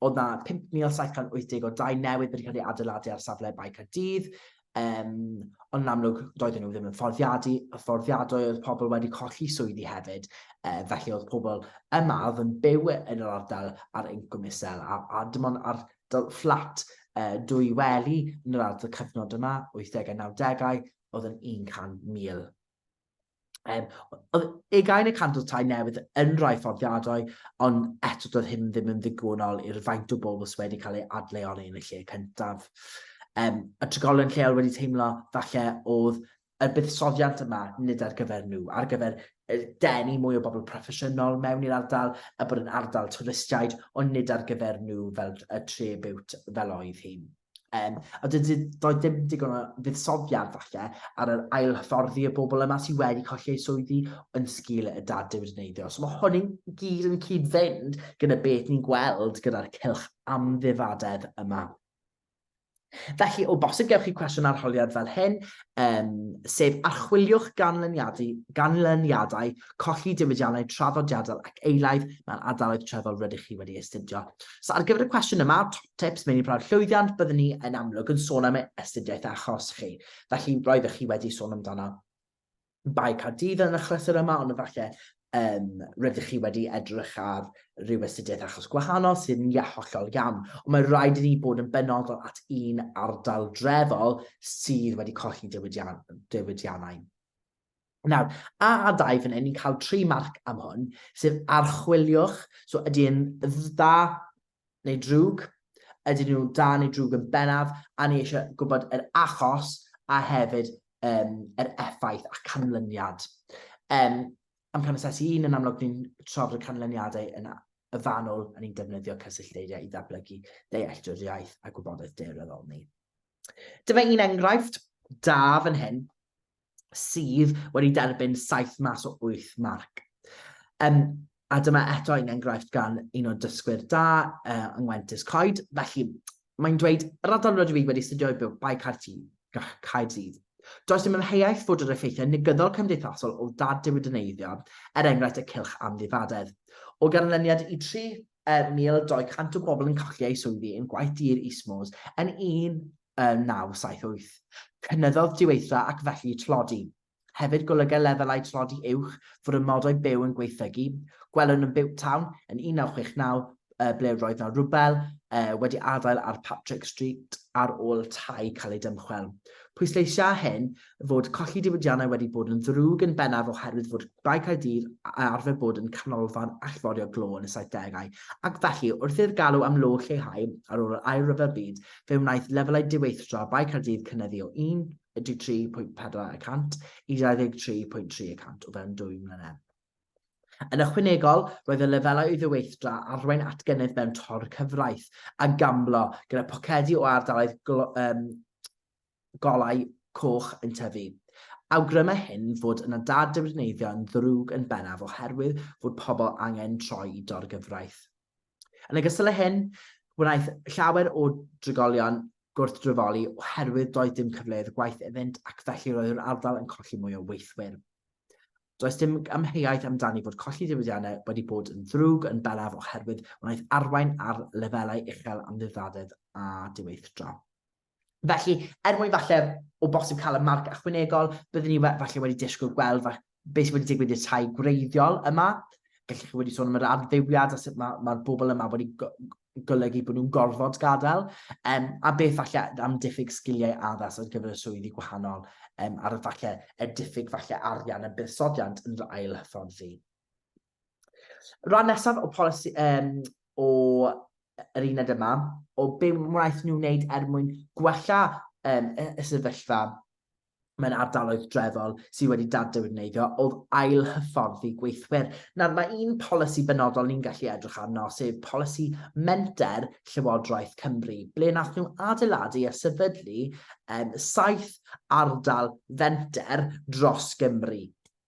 Oedd na 5,780 o dai newydd wedi cael ei adeiladu ar safle Bae Caerdydd, Um, ond yn amlwg, doedden nhw ddim yn fforddiadu, y fforddiadwy oedd pobl wedi colli swyddi hefyd, uh, felly oedd pobl yma oedd yn byw yn yr ardal ar incwm isel, a, a dim ond ar fflat uh, dwy wely yn yr ardal cyfnod yma, 80au, 90au, oedd yn 100,000. Um, oedd ugain y cant o tai newydd yn rhai fforddiadwy, ond eto doedd hyn ddim yn ddigonol i'r faint o bobl sydd wedi cael ei adleoli yn y lle cyntaf. Um, y trigolion lleol wedi teimlo falle oedd y buddsoddiant yma nid ar gyfer nhw, ar gyfer denu mwy o bobl proffesiynol mewn i'r ardal, a bod yn ardal twristiaid, ond nid ar gyfer nhw fel y tre biwt fel oedd hi. Um, a doedd dim digon o fuddsoddiad falle ar yr ailhyfforddi y bobl yma sydd wedi colli eu swyddi yn sgil y dad-diwydianeiddio. So mae hwn i gyd yn cyd-fynd gyda beth ni'n gweld gyda'r cylch amddifadedd yma. Felly, o bosib gewch chi cwestiwn arholiad fel hyn, um, sef archwiliwch ganlyniadau, ganlyniadau colli diwydiannau traddodiadol ac eilaidd mewn ardaloedd trefol rydych chi wedi astudio. So ar gyfer y cwestiwn yma, top tips, meini prawf llwyddiant, byddwn ni yn amlwg yn sôn am astudiaeth achos chi. Felly, roeddech chi wedi sôn amdano Bae Caerdydd yn y chlystr yma, ond efallai um, rydych chi wedi edrych ar rhyw astudiaeth achos gwahanol sy'n ia, hollol iawn. Ond mae rhaid i ni bod yn benodol at un ardal drefol sydd wedi colli diwydian, diwydiannau. Nawr, A a 2 fan hyn, ni'n cael 3 marc am hwn, sef archwiliwch, so ydy yn dda neu drwg, ydyn nhw da neu drwg yn bennaf, a ni eisiau gwybod yr achos a hefyd um, yr effaith a canlyniad. Um, Amcan asesu un, yn amlwg ni'n trafod y canlyniadau yn y fanwl a ni'n defnyddio cysyllteiriau i ddatblygu dealltwriaeth a gwybodaeth daearyddol ni. Dyma un enghraifft da fan hyn sydd wedi derbyn 7 mas o 8 marc. Um, a dyma eto un enghraifft gan un o'r dysgwyr da uh, yng Ngwentus Coed. Felly, mae'n dweud, yr ardal rydw i wedi astudio i byw Bae Caerdydd, Caerdydd. Does dim amheuaeth fod yr effeithiau negyddol cymdeithasol o dad-diwydianeiddio, er enghraifft y cylch amddifadedd. O ganlyniad i 3,200 o bobl yn colli eu swyddi yn gwaith dur Eastmoors yn 1978, cynyddodd diweithdra ac felly tlodi. Hefyd golyga lefelau tlodi uwch fod y modau byw yn gwaethygu. Gwelwn yn Butetown yn 1969 ble roedd 'na rwbel wedi adael ar Patrick Street ar ôl tai cael eu dymchwel. Pwysleisia hyn fod colli diwydiannau wedi bod yn ddrwg yn bennaf oherwydd fod Bae Caerdydd arfer bod yn canolfan allforio glo yn y saithdegau, ac felly wrth i'r galw am lo lleihau ar ôl yr Ail Ryfel Byd, fe wnaeth lefelau diweithdra Bae Caerdydd cynyddu o 13.4 y cant i 23.3 y cant o fewn dwy mlynedd. Yn ychwanegol, roedd y lefelau o ddiweithdra arwain at gynnydd mewn tor-cyfraith a gamblo, gyda phocedi o ardaloedd um, golau coch yn tyfu. Awgryma hyn fod yna dad-diwrneiddio yn ddrwg yn bennaf oherwydd fod pobl angen troi i dorgyfraith. Yn ogystal â hyn, wnaeth llawer o drigolion gwrthdrefoli oherwydd doedd dim cyfleoedd gwaith iddynt ac felly roedd yr ardal yn colli mwy o weithwyr. Does dim amheuaeth amdani fod colli diwydiannau wedi bod yn ddrwg yn bennaf oherwydd wnaeth arwain ar lefelau uchel amddifadedd a diweithdra. Felly, er mwyn falle o bosib cael y marc ychwanegol, byddwn ni falle wedi disgwyl gweld beth sydd wedi digwydd i'r tai gwreiddiol yma. Gallech chi wedi sôn am yr adfywiad a sut mae'r ma bobl yma wedi golygu bod nhw'n gorfod gadael, um, a beth falle am diffyg sgiliau addas ar gyfer y swyddi gwahanol, um, a'r falle y diffyg falle arian a buddsoddiant yn yr ail hyfforddi. Rhan nesaf o polisi, um, o yr uned yma, o be wnaeth nhw wneud er mwyn gwella um, y, y sefyllfa mewn ardaloedd drefol sydd wedi dad-ddiwydneiddio oedd ail-hyfforddi gweithwyr. Nawr, mae un polisi benodol ni'n gallu edrych arno, sef polisi menter Llywodraeth Cymru, ble nath nhw adeiladu a sefydlu um, saith ardal fenter dros Gymru.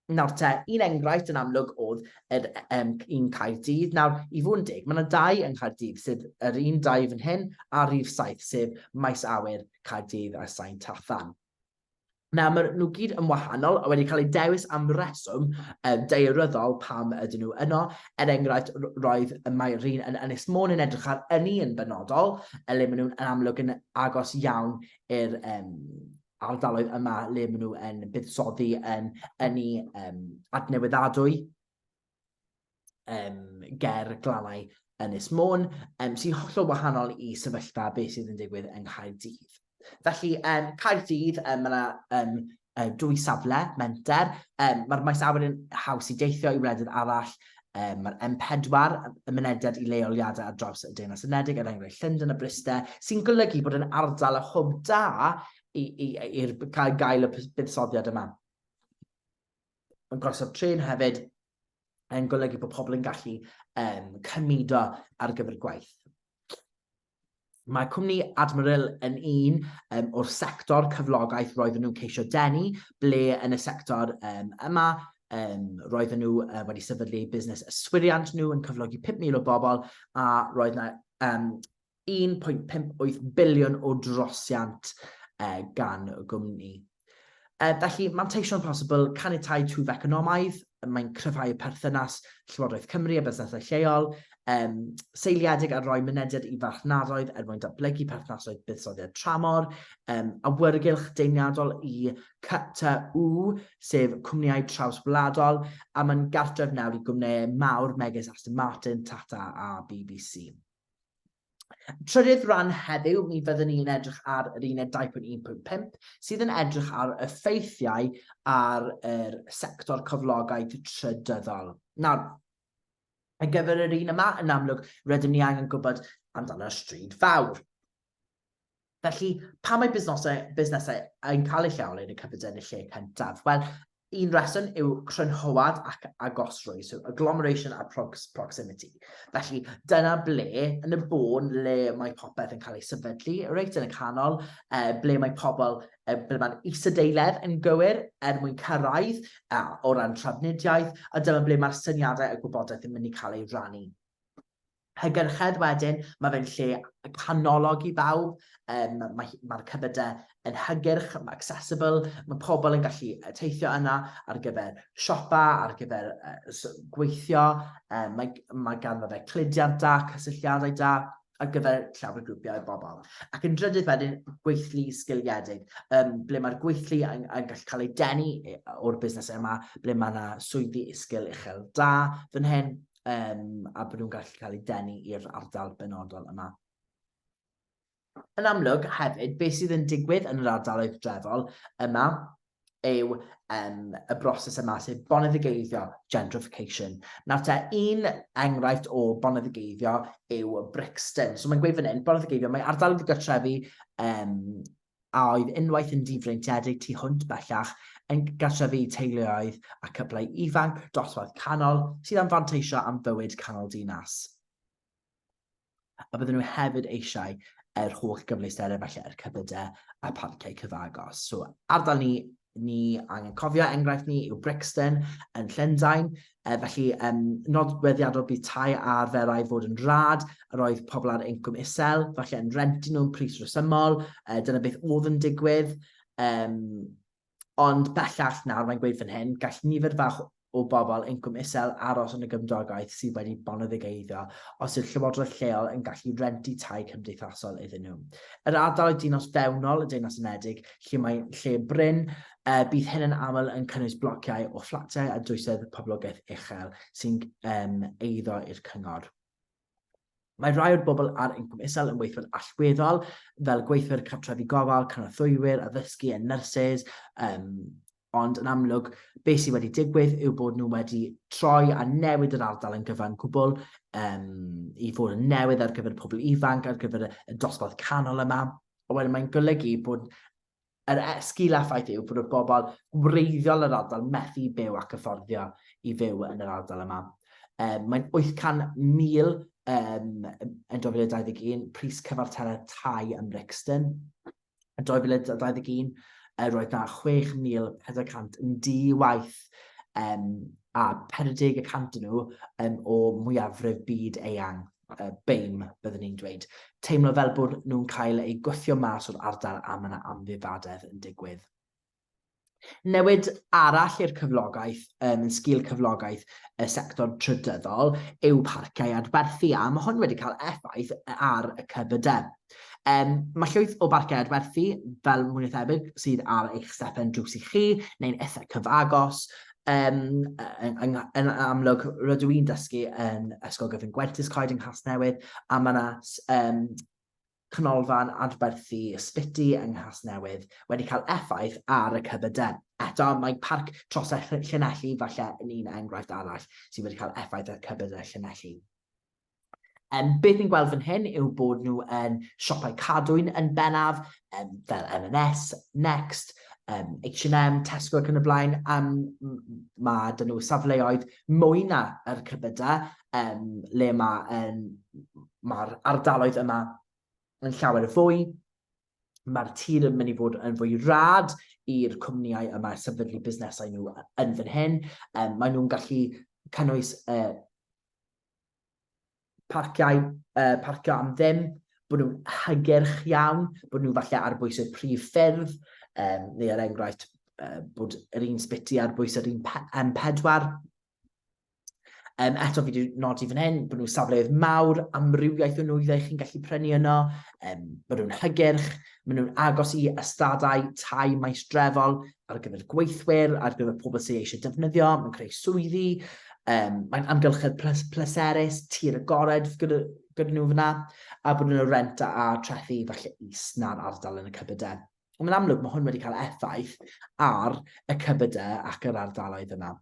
Nawr te, un enghraifft yn amlwg oedd yr um, un Caerdydd. Nawr, i fod yn deg, mae yna dau yng Nghaerdydd, sef yr un dau fan hyn a rhif saith, sef Maes Awyr Caerdydd a Sain Tathan. Nawr, maen nhw gyd yn wahanol a wedi cael eu dewis am reswm um, daearyddol pam ydyn nhw yno. Er enghraifft, roedd mae'r un yn Ynys Môn yn edrych ar ynni yn benodol, le maen nhw'n yn amlwg yn agos iawn i'r um, ardaloedd yma le maen nhw yn buddsoddi yn ynni um, adnewyddadwy um, ger glannau Ynys Môn, um, sy'n hollol wahanol i sefyllfa beth sydd yn digwydd yng Nghaerdydd. Felly, um, Caerdydd, um, mae yna um, dwy safle, menter. Um, Mae'r maes awyr yn haws i deithio i wledydd arall. Um, Mae'r M4, y mynediad i leoliadau ar draws y Deyrnas Unedig, er enghraifft Llundain a Bryste, sy'n golygu bod yn ardal y hwb da i'r cael gael y buddsoddiad yma. Mae gorsaf trên hefyd yn golygu bod pobl yn gallu um, cymudo ar gyfer gwaith. Mae cwmni Admiral yn un um, o'r sector cyflogaeth roedden nhw'n ceisio denu, ble yn y sector um, yma um, roedden nhw uh, wedi sefydlu busnes yswiriant nhw yn cyflogi 5,000 o bobl a roedd yna um, 1.58 biliwn o drosiant uh, gan y gwmni. Uh, felly, manteision posibl, caniatáu twf economaidd, mae'n cryfhau perthynas Llywodraeth Cymru a busnesau lleol, um, seiliedig ar roi mynediad i farchnadoedd er mwyn datblygu perthnasoedd buddsoddiad tramor, um, awyrgylch deimliadol i CTU, sef cwmnïau trawswladol, a mae'n gartref nawr i gwmnïau mawr megis Aston Martin, Tata a BBC. Trydydd rhan heddiw, mi fyddwn ni'n edrych ar yr uned 2.1.5, sydd yn edrych ar y ffeithiau ar yr sector cyflogaeth trydyddol. Nawr, ar gyfer yr un yma, yn amlwg, rydym ni angen gwybod amdano'r stryd fawr. Felly, pam mae busnesau, busnesau yn cael eu lleoli yn y cyfyd yn y lle cyntaf? Wel, Un reswm yw crynhoad ac agosrwydd, so agglomeration a proximity. Felly, dyna ble, yn y bôn, le mae popeth yn cael ei sefydlu, reit yn y canol, ble mae pobl, ble mae'r isadeiledd yn gywir er mwyn cyrraedd o ran trafnidiaeth, a dyma ble mae'r syniadau a gwybodaeth yn mynd i cael ei rannu. Hygyrchedd wedyn, mae fe'n lle canolog i bawb, mae'r mae cybydau yn hygyrch, mae accessible, mae pobl yn gallu teithio yna ar gyfer siopa, ar gyfer gweithio, mae, mae ganddo fe cludiant da, cysylltiadau da, ar gyfer llawer grwpiau o bobl. Ac yn drydydd wedyn, gweithlu sgiliedig, ble mae'r gweithlu yn, yn gallu cael ei denu o'r busnes yma, ble mae yna swyddi sgil uchel da fan hyn, um, a bod nhw'n gallu cael eu denu i'r ardal benodol yma. Yn amlwg, hefyd, beth sydd yn digwydd yn yr ardaloedd drefol yma yw um, y broses yma, sef boneddigeiddio, gentrification. Nawr te, un enghraifft o boneddigeiddio yw Brixton. So mae'n gweud fan hyn, boneddigeiddio, mae ardaloedd gartrefi um, a oedd unwaith yn difreintiedig tu hwnt bellach, yn gartrefi teuluoedd a cyplau ifanc dosbarth canol sydd am fanteisio am fywyd canol dinas. A bydden nhw hefyd eisiau yr holl gyfleusterau falle yr cybydau a parciau cyfagos. So ardal ni ni angen cofio enghraifft ni yw Brixton yn Llundain. E, felly, um, nodweddiadol bydd tai a arferai fod yn rhad, yr oedd pobl ar incwm isel, falle yn rentu nhw'n pris rhesymol, e, dyna beth oedd yn digwydd. Um, ond bellach nawr, mae'n gweud fan hyn, gall nifer fach o bobl incwm isel aros yn y gymdogaeth sydd wedi boneddigeiddio os yw'r llywodraeth lleol yn gallu rentu tai cymdeithasol iddyn nhw. Yr ardaloedd dinas fewnol y Deyrnas Unedig, lle mae lle brin, uh, bydd hyn yn aml yn cynnwys blociau o fflatiau a dwysedd poblogaeth uchel sy'n um, eiddo i'r cyngor. Mae rhai o'r bobl ar incwm isel yn weithwyr allweddol, fel gweithwyr cartrefi gofal, cynorthwywyr, addysgu a nyrsys, um, ond yn amlwg, beth sydd wedi digwydd yw bod nhw wedi troi a newid yr ardal yn gyfan gwbl um, i fod yn newydd ar gyfer pobl ifanc, ar gyfer y dosbarth canol yma. A wedyn mae'n golygu bod Yr sgil-effaith yw bod y bobl gwreiddiol yr ardal methu byw ac hyfforddio i fyw yn yr ardal yma. Um, mae'n 800,000 um, yn 2021, pris cyfartaledd tai ym Mrixton. Yn 2021, roedd na 6,400 yn di-waith um, a 40 y cant nhw um, o mwyafrif byd eang. uh, BAME, byddwn ni'n dweud. Teimlo fel bod nhw'n cael eu gwthio mas o'r ardal a mae yna amddifadedd yn digwydd. Newid arall i'r cyflogaeth, um, yn sgil cyflogaeth y sector trydyddol, yw parciau adwerthu, a mae hwn wedi cael effaith ar y cybydau. Um, mae llwyth o barciau adwerthu, fel mwy na thebyg, sydd ar eich stepen drws i chi, neu'n eitha cyfagos. Um, yn, yn, yn amlwg, rydw i'n dysgu yn Ysgol Gyfun Gwentis Coed yng Nghasnewydd, a mae yna um, canolfan adwerthu ysbyty yng Nghasnewydd wedi cael effaith ar y cybydau. Eto, mae Parc Trosau Llanelli falle yn un enghraifft arall sydd wedi cael effaith ar cybydau Llanelli. Um, beth ni'n gweld fan hyn yw bod nhw yn siopau cadwyn yn bennaf, um, fel M&S, Next, um, H&M, Tesco ac yn y blaen. Um, mae dyn nhw safleoedd mwy na yr cybydau, um, le mae'r um, mae ardaloedd yma yn llawer fwy. Mae'r tir yn mynd i fod yn fwy rad i'r cwmnïau yma sefydlu busnesau nhw yn fan hyn. Um, maen nhw'n gallu cynnwys uh, parciau, uh, parcio am ddim, bod nhw'n hygyrch iawn, bod nhw falle ar bwys y prif ffyrdd, um, neu er enghraifft uh, bod yr un sbyty ar bwys yr un M4. Um, eto fi wedi nodi fan hyn, bod nhw'n safleoedd mawr, amrywiaeth o nwyddau chi'n gallu prynu yno, um, bod nhw'n hygyrch, maen nhw'n agos i ystadau tai maestrefol ar gyfer gweithwyr, ar gyfer pobl sydd eisiau defnyddio, mae'n creu swyddi, Um, mae'n amgylchedd ples pleserus, tir agored gyda, gyda nhw fyna, a bod nhw'n rent a, a trethu falle is na'r ardal yn y cybydau. Ond mae'n amlwg mae hwn wedi cael effaith ar y cybydau ac yr ardaloedd yma.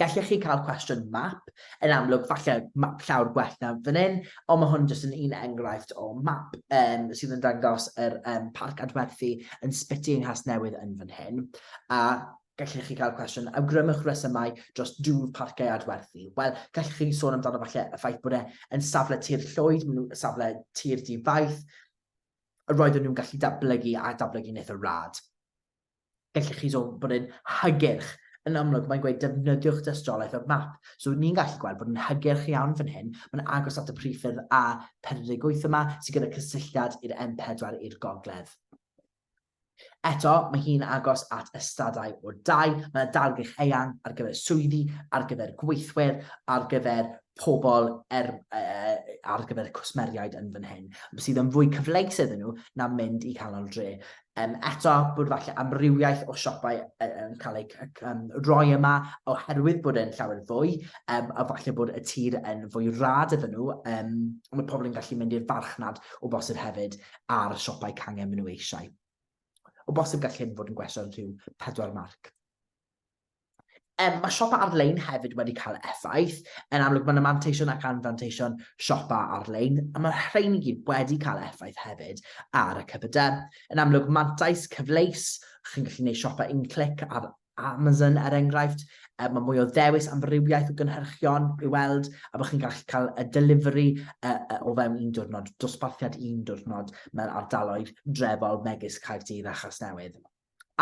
Gallech chi cael cwestiwn map, yn amlwg falle map llawr gwell na fan hyn, ond mae hwn jyst yn un enghraifft o map um, sydd yn dangos yr um, parc adwerthu yn Sbyty yng Nghasnewydd yn fan hyn. A Gallech chi gael cwestiwn, awgrymwch resymau dros dwf parciau adwerthu. Wel, gallech chi sôn amdano falle y ffaith bod e yn safle tir llwyd, maen nhw'n safle tir di-faith, y roedden nhw'n gallu datblygu a datblygu'n eitha rad. Gallech chi sôn bod e'n hygyrch. Yn amlwg, mae'n gweud defnyddiwch dystiolaeth o'r map. So ni'n gallu gweld bod yn hygyrch iawn fan hyn. Mae'n agos at y prif-ffyrdd A48 yma, sydd gyda cysylltiad i'r M4 i'r gogledd. Eto, mae hi'n agos at ystadau o dai, mae yna dalgylch eang ar gyfer swyddi, ar gyfer gweithwyr, ar gyfer pobl, er, uh, ar gyfer cwsmeriaid yn fan hyn, sydd yn fwy cyfleus iddyn nhw na mynd i canol dre. Um, eto, bod falle amrywiaeth o siopau yn cael ei um, roi yma oherwydd bod e'n llawer fwy, um, a falle bod y tir yn fwy rad iddyn nhw, um, mae pobl yn gallu mynd i'r farchnad o bosib hefyd a'r siopau cangen maen nhw eisiau. O bosib gall hyn fod yn gwestiwn rhyw 4 marc. Um, mae siopa ar-lein hefyd wedi cael effaith. Yn amlwg, mae yna manteision ac anfanteision siopa ar-lein, a mae'r rhain i gyd wedi cael effaith hefyd ar y CBD. Yn amlwg, mantais cyfleus, chi'n gallu gwneud siopa un clic ar Amazon er enghraifft, uh, mae mwy o ddewis amrywiaeth o gynhyrchion i weld, a bod chi'n gallu cael y delivery uh, uh, o fewn un diwrnod, dosbarthiad un diwrnod mewn ardaloedd drefol megis Caerdydd a Chasnewydd.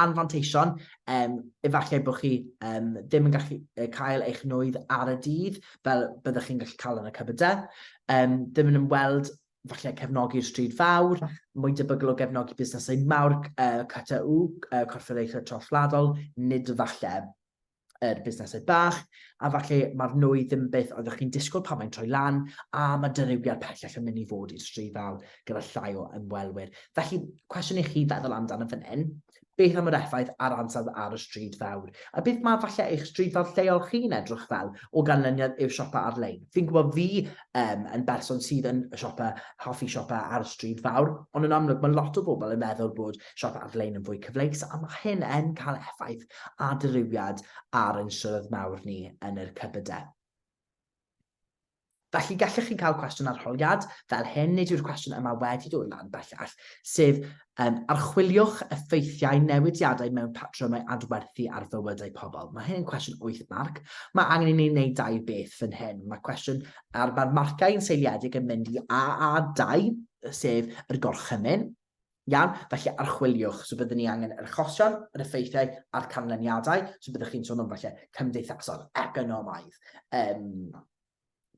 Anfanteision, um, efallai bod chi um, ddim yn gallu cael eich nwydd ar y dydd, fel byddwch chi'n gallu cael yn y cybydau, um, ddim yn ymweld falle cefnogi'r stryd fawr, mwy debygol o gefnogi busnesau mawr uh, CTU, uh, Corfforaethau Troswladol, nid falle yr busnesau bach, a falle mae'r nwy ddim beth oeddech chi'n disgwyl pan mae'n troi lan, a mae dirywiad pellach yn mynd i fod i'r stryd fawr gyda llai o ymwelwyr. Felly, cwestiwn i chi feddwl amdano fan hyn, Beth am yr effaith ar ansawdd ar y stryd fawr? A beth mae falle eich stryd fawr lleol chi'n edrych fel o ganlyniad i'w siopa ar-lein? Fi'n gwybod fi um, yn berson sydd yn siopa, hoffi siopa ar y stryd fawr, ond yn amlwg mae lot o bobl yn meddwl bod siopa ar-lein yn fwy cyfleus, a mae hyn yn cael effaith a dirywiad ar ein strydoedd mawr ni yn yr cybydau. Felly gallech chi cael cwestiwn arholiad fel hyn, nid yw'r cwestiwn yma wedi dod lan bellach, sef um, archwiliwch effeithiau newidiadau mewn patrymau adwerthu ar fywydau pobl. Mae hyn yn cwestiwn 8 marc. Mae angen i ni wneud dau beth fan hyn. Mae cwestiwn, ar, mae'r marcau yn seiliedig yn mynd i AA2, sef yr gorchymyn. Iawn, felly archwiliwch. So byddwn ni angen yr achosion, yr effeithiau a'r canlyniadau. So byddwch chi'n sôn am falle cymdeithasol, economaidd, um,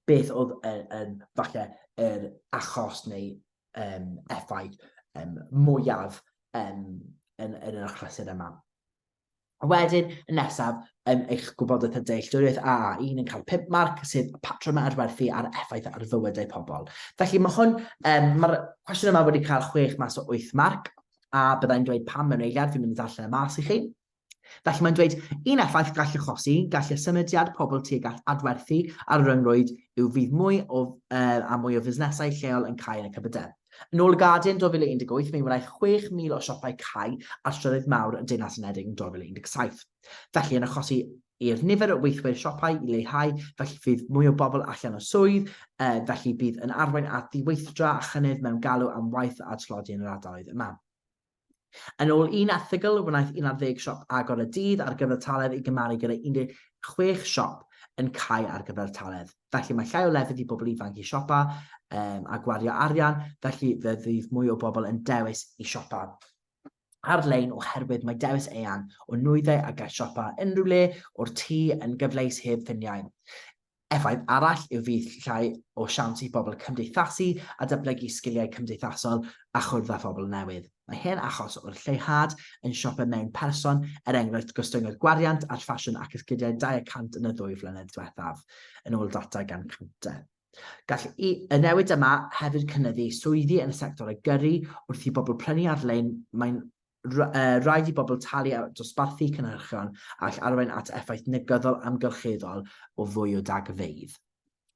beth oedd yn, yn falle yr achos neu um, effaith um, mwyaf um, yn, yn yr achlysur yma. Wedyn, yn nesaf, um, eich gwybodaeth a dealltwriaeth AA1 yn cael 5 marc, sef patrymau adwerthu a'r effaith ar fywydau pobl. Felly mae hwn, um, mae'r cwestiwn yma wedi cael 6 mas o 8 marc, a byddai'n dweud pam mewn eiliad, fi'n mynd i ddarllen y mas i chi. Felly mae'n dweud, un effaith gall achosi, gall y symudiad pobl tuag at adwerthu ar y ryngrwyd yw fydd mwy o, uh, a mwy o fusnesau lleol yn cau yn y cybydau. Yn ôl y Guardian 2018, mi wnaeth 6,000 o siopau cau ar strydoedd mawr y Deyrnas Unedig yn 2017. Felly, yn achosi i'r nifer o weithwyr siopau i leihau, felly fydd mwy o bobl allan o swydd, uh, felly bydd yn arwain at ddiweithdra a chynnydd mewn galw am waith a tlodi yn yr ardaloedd yma. Yn ôl un erthygl, wnaeth 11 siop agor y dydd ar gyfartaledd i gymharu gyda 16 siop yn cau ar gyfartaledd. Felly mae llai o lefydd i bobl ifanc i siopa um, a gwario arian, felly fe fydd mwy o bobl yn dewis i siopa ar-lein oherwydd mae dewis eang o nwyddau a gall siopa unrhyw le o'r tŷ yn gyfleus heb ffiniau. Effaith arall yw fydd llai o siawns i bobl cymdeithasu a datblygu sgiliau cymdeithasol a chwrdd â phobl newydd. Mae hyn achos o'r lleihad yn siopa mewn person, er enghraifft gostyngodd gwariant ar ffasiwn ac esgidiau 2 y cant yn y ddwy flynedd diwethaf, yn ôl data gan Kantar. Gall y newid yma hefyd cynyddu swyddi yn y sectorau gyrru wrth i bobl prynu ar-lein, mae'n rhaid i bobl talu a dosbarthu cynhyrchion a all arwain at effaith negyddol amgylcheddol o fwy o dagfeydd.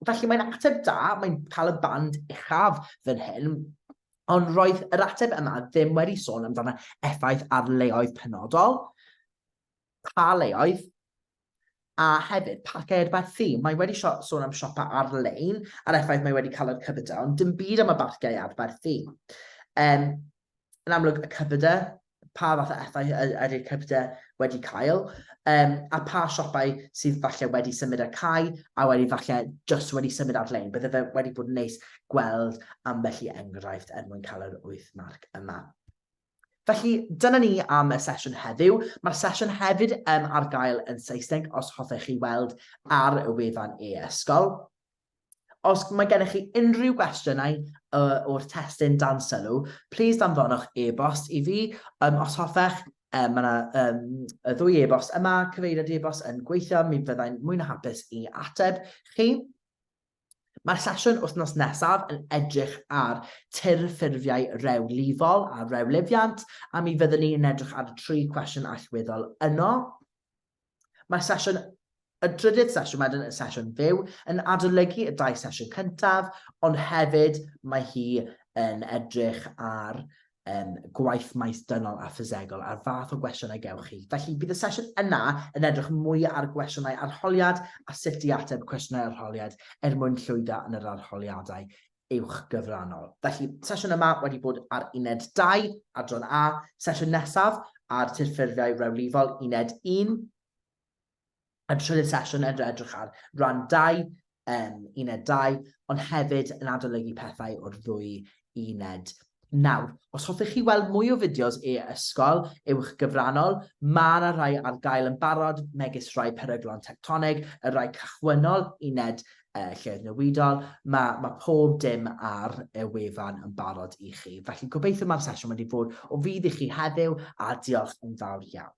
Felly mae'n ateb da, mae'n cael y band uchaf fan hyn, ond roedd yr ateb yma ddim wedi sôn amdano effaith ar leoedd penodol. Pa leoedd? A hefyd, parciau adwerthu. Mae wedi sôn am siopa ar-lein a'r effaith mae wedi cael ar cyfydau, ond dim byd am y barciau adwerthu. Um, yn amlwg, y cyfydau, pa fath o effaith ydy'r cyfydau wedi cael, um, a pa siopau sydd falle wedi symud ar cau a wedi falle just wedi symud ar-lein. Bydde fe wedi bod yn neis gweld ambell i enghraifft er mwyn cael yr 8 marc yma. Felly, dyna ni am y sesiwn heddiw. Mae'r sesiwn hefyd um, ar gael yn Saesneg os hoffech chi weld ar y wefan e-ysgol. Os mae gennych chi unrhyw gwestiynau uh, o'r testun dan sylw, please danfonwch e-bost i fi. Um, os hoffech, um, mae yna um, y ddwy e-bost yma, cyfeiriad e-bost yn gweithio, mi fyddai'n mwy na hapus i ateb chi. Mae'r sesiwn wythnos nesaf yn edrych ar tirffurfiau rewlifol a rewlifiant, a mi fyddwn ni'n edrych ar y tri cwestiwn allweddol yno. Mae'r sesiwn, y drydydd sesiwn wedyn, y sesiwn fyw, yn adolygu y dau sesiwn cyntaf, ond hefyd mae hi yn edrych ar um, gwaith maes dynol a ffisegol a'r fath o gwestiynau gewch chi. Felly bydd y sesiwn yna yn edrych mwy ar gwestiynau arholiad a sut i ateb cwestiynau arholiad er mwyn llwyddo yn yr arholiadau uwch gyfrannol. Felly, sesiwn yma wedi bod ar uned 2, adran A, sesiwn nesaf ar tirffurfiau rewlifol, uned 1, a trydydd sesiwn yn edrych ar ran 2, um, uned 2, ond hefyd yn adolygu pethau o'r ddwy uned. Nawr, os hoffech chi weld mwy o fideos e-ysgol uwch gyfrannol, mae yna rhai ar gael yn barod, megis rhai peryglon tectonig, y rhai cychwynnol, uned uh, lleoedd newidol, mae, mae pob dim ar y wefan yn barod i chi. Felly gobeithio mae'r sesiwn wedi bod o fudd i chi heddiw a diolch yn fawr iawn.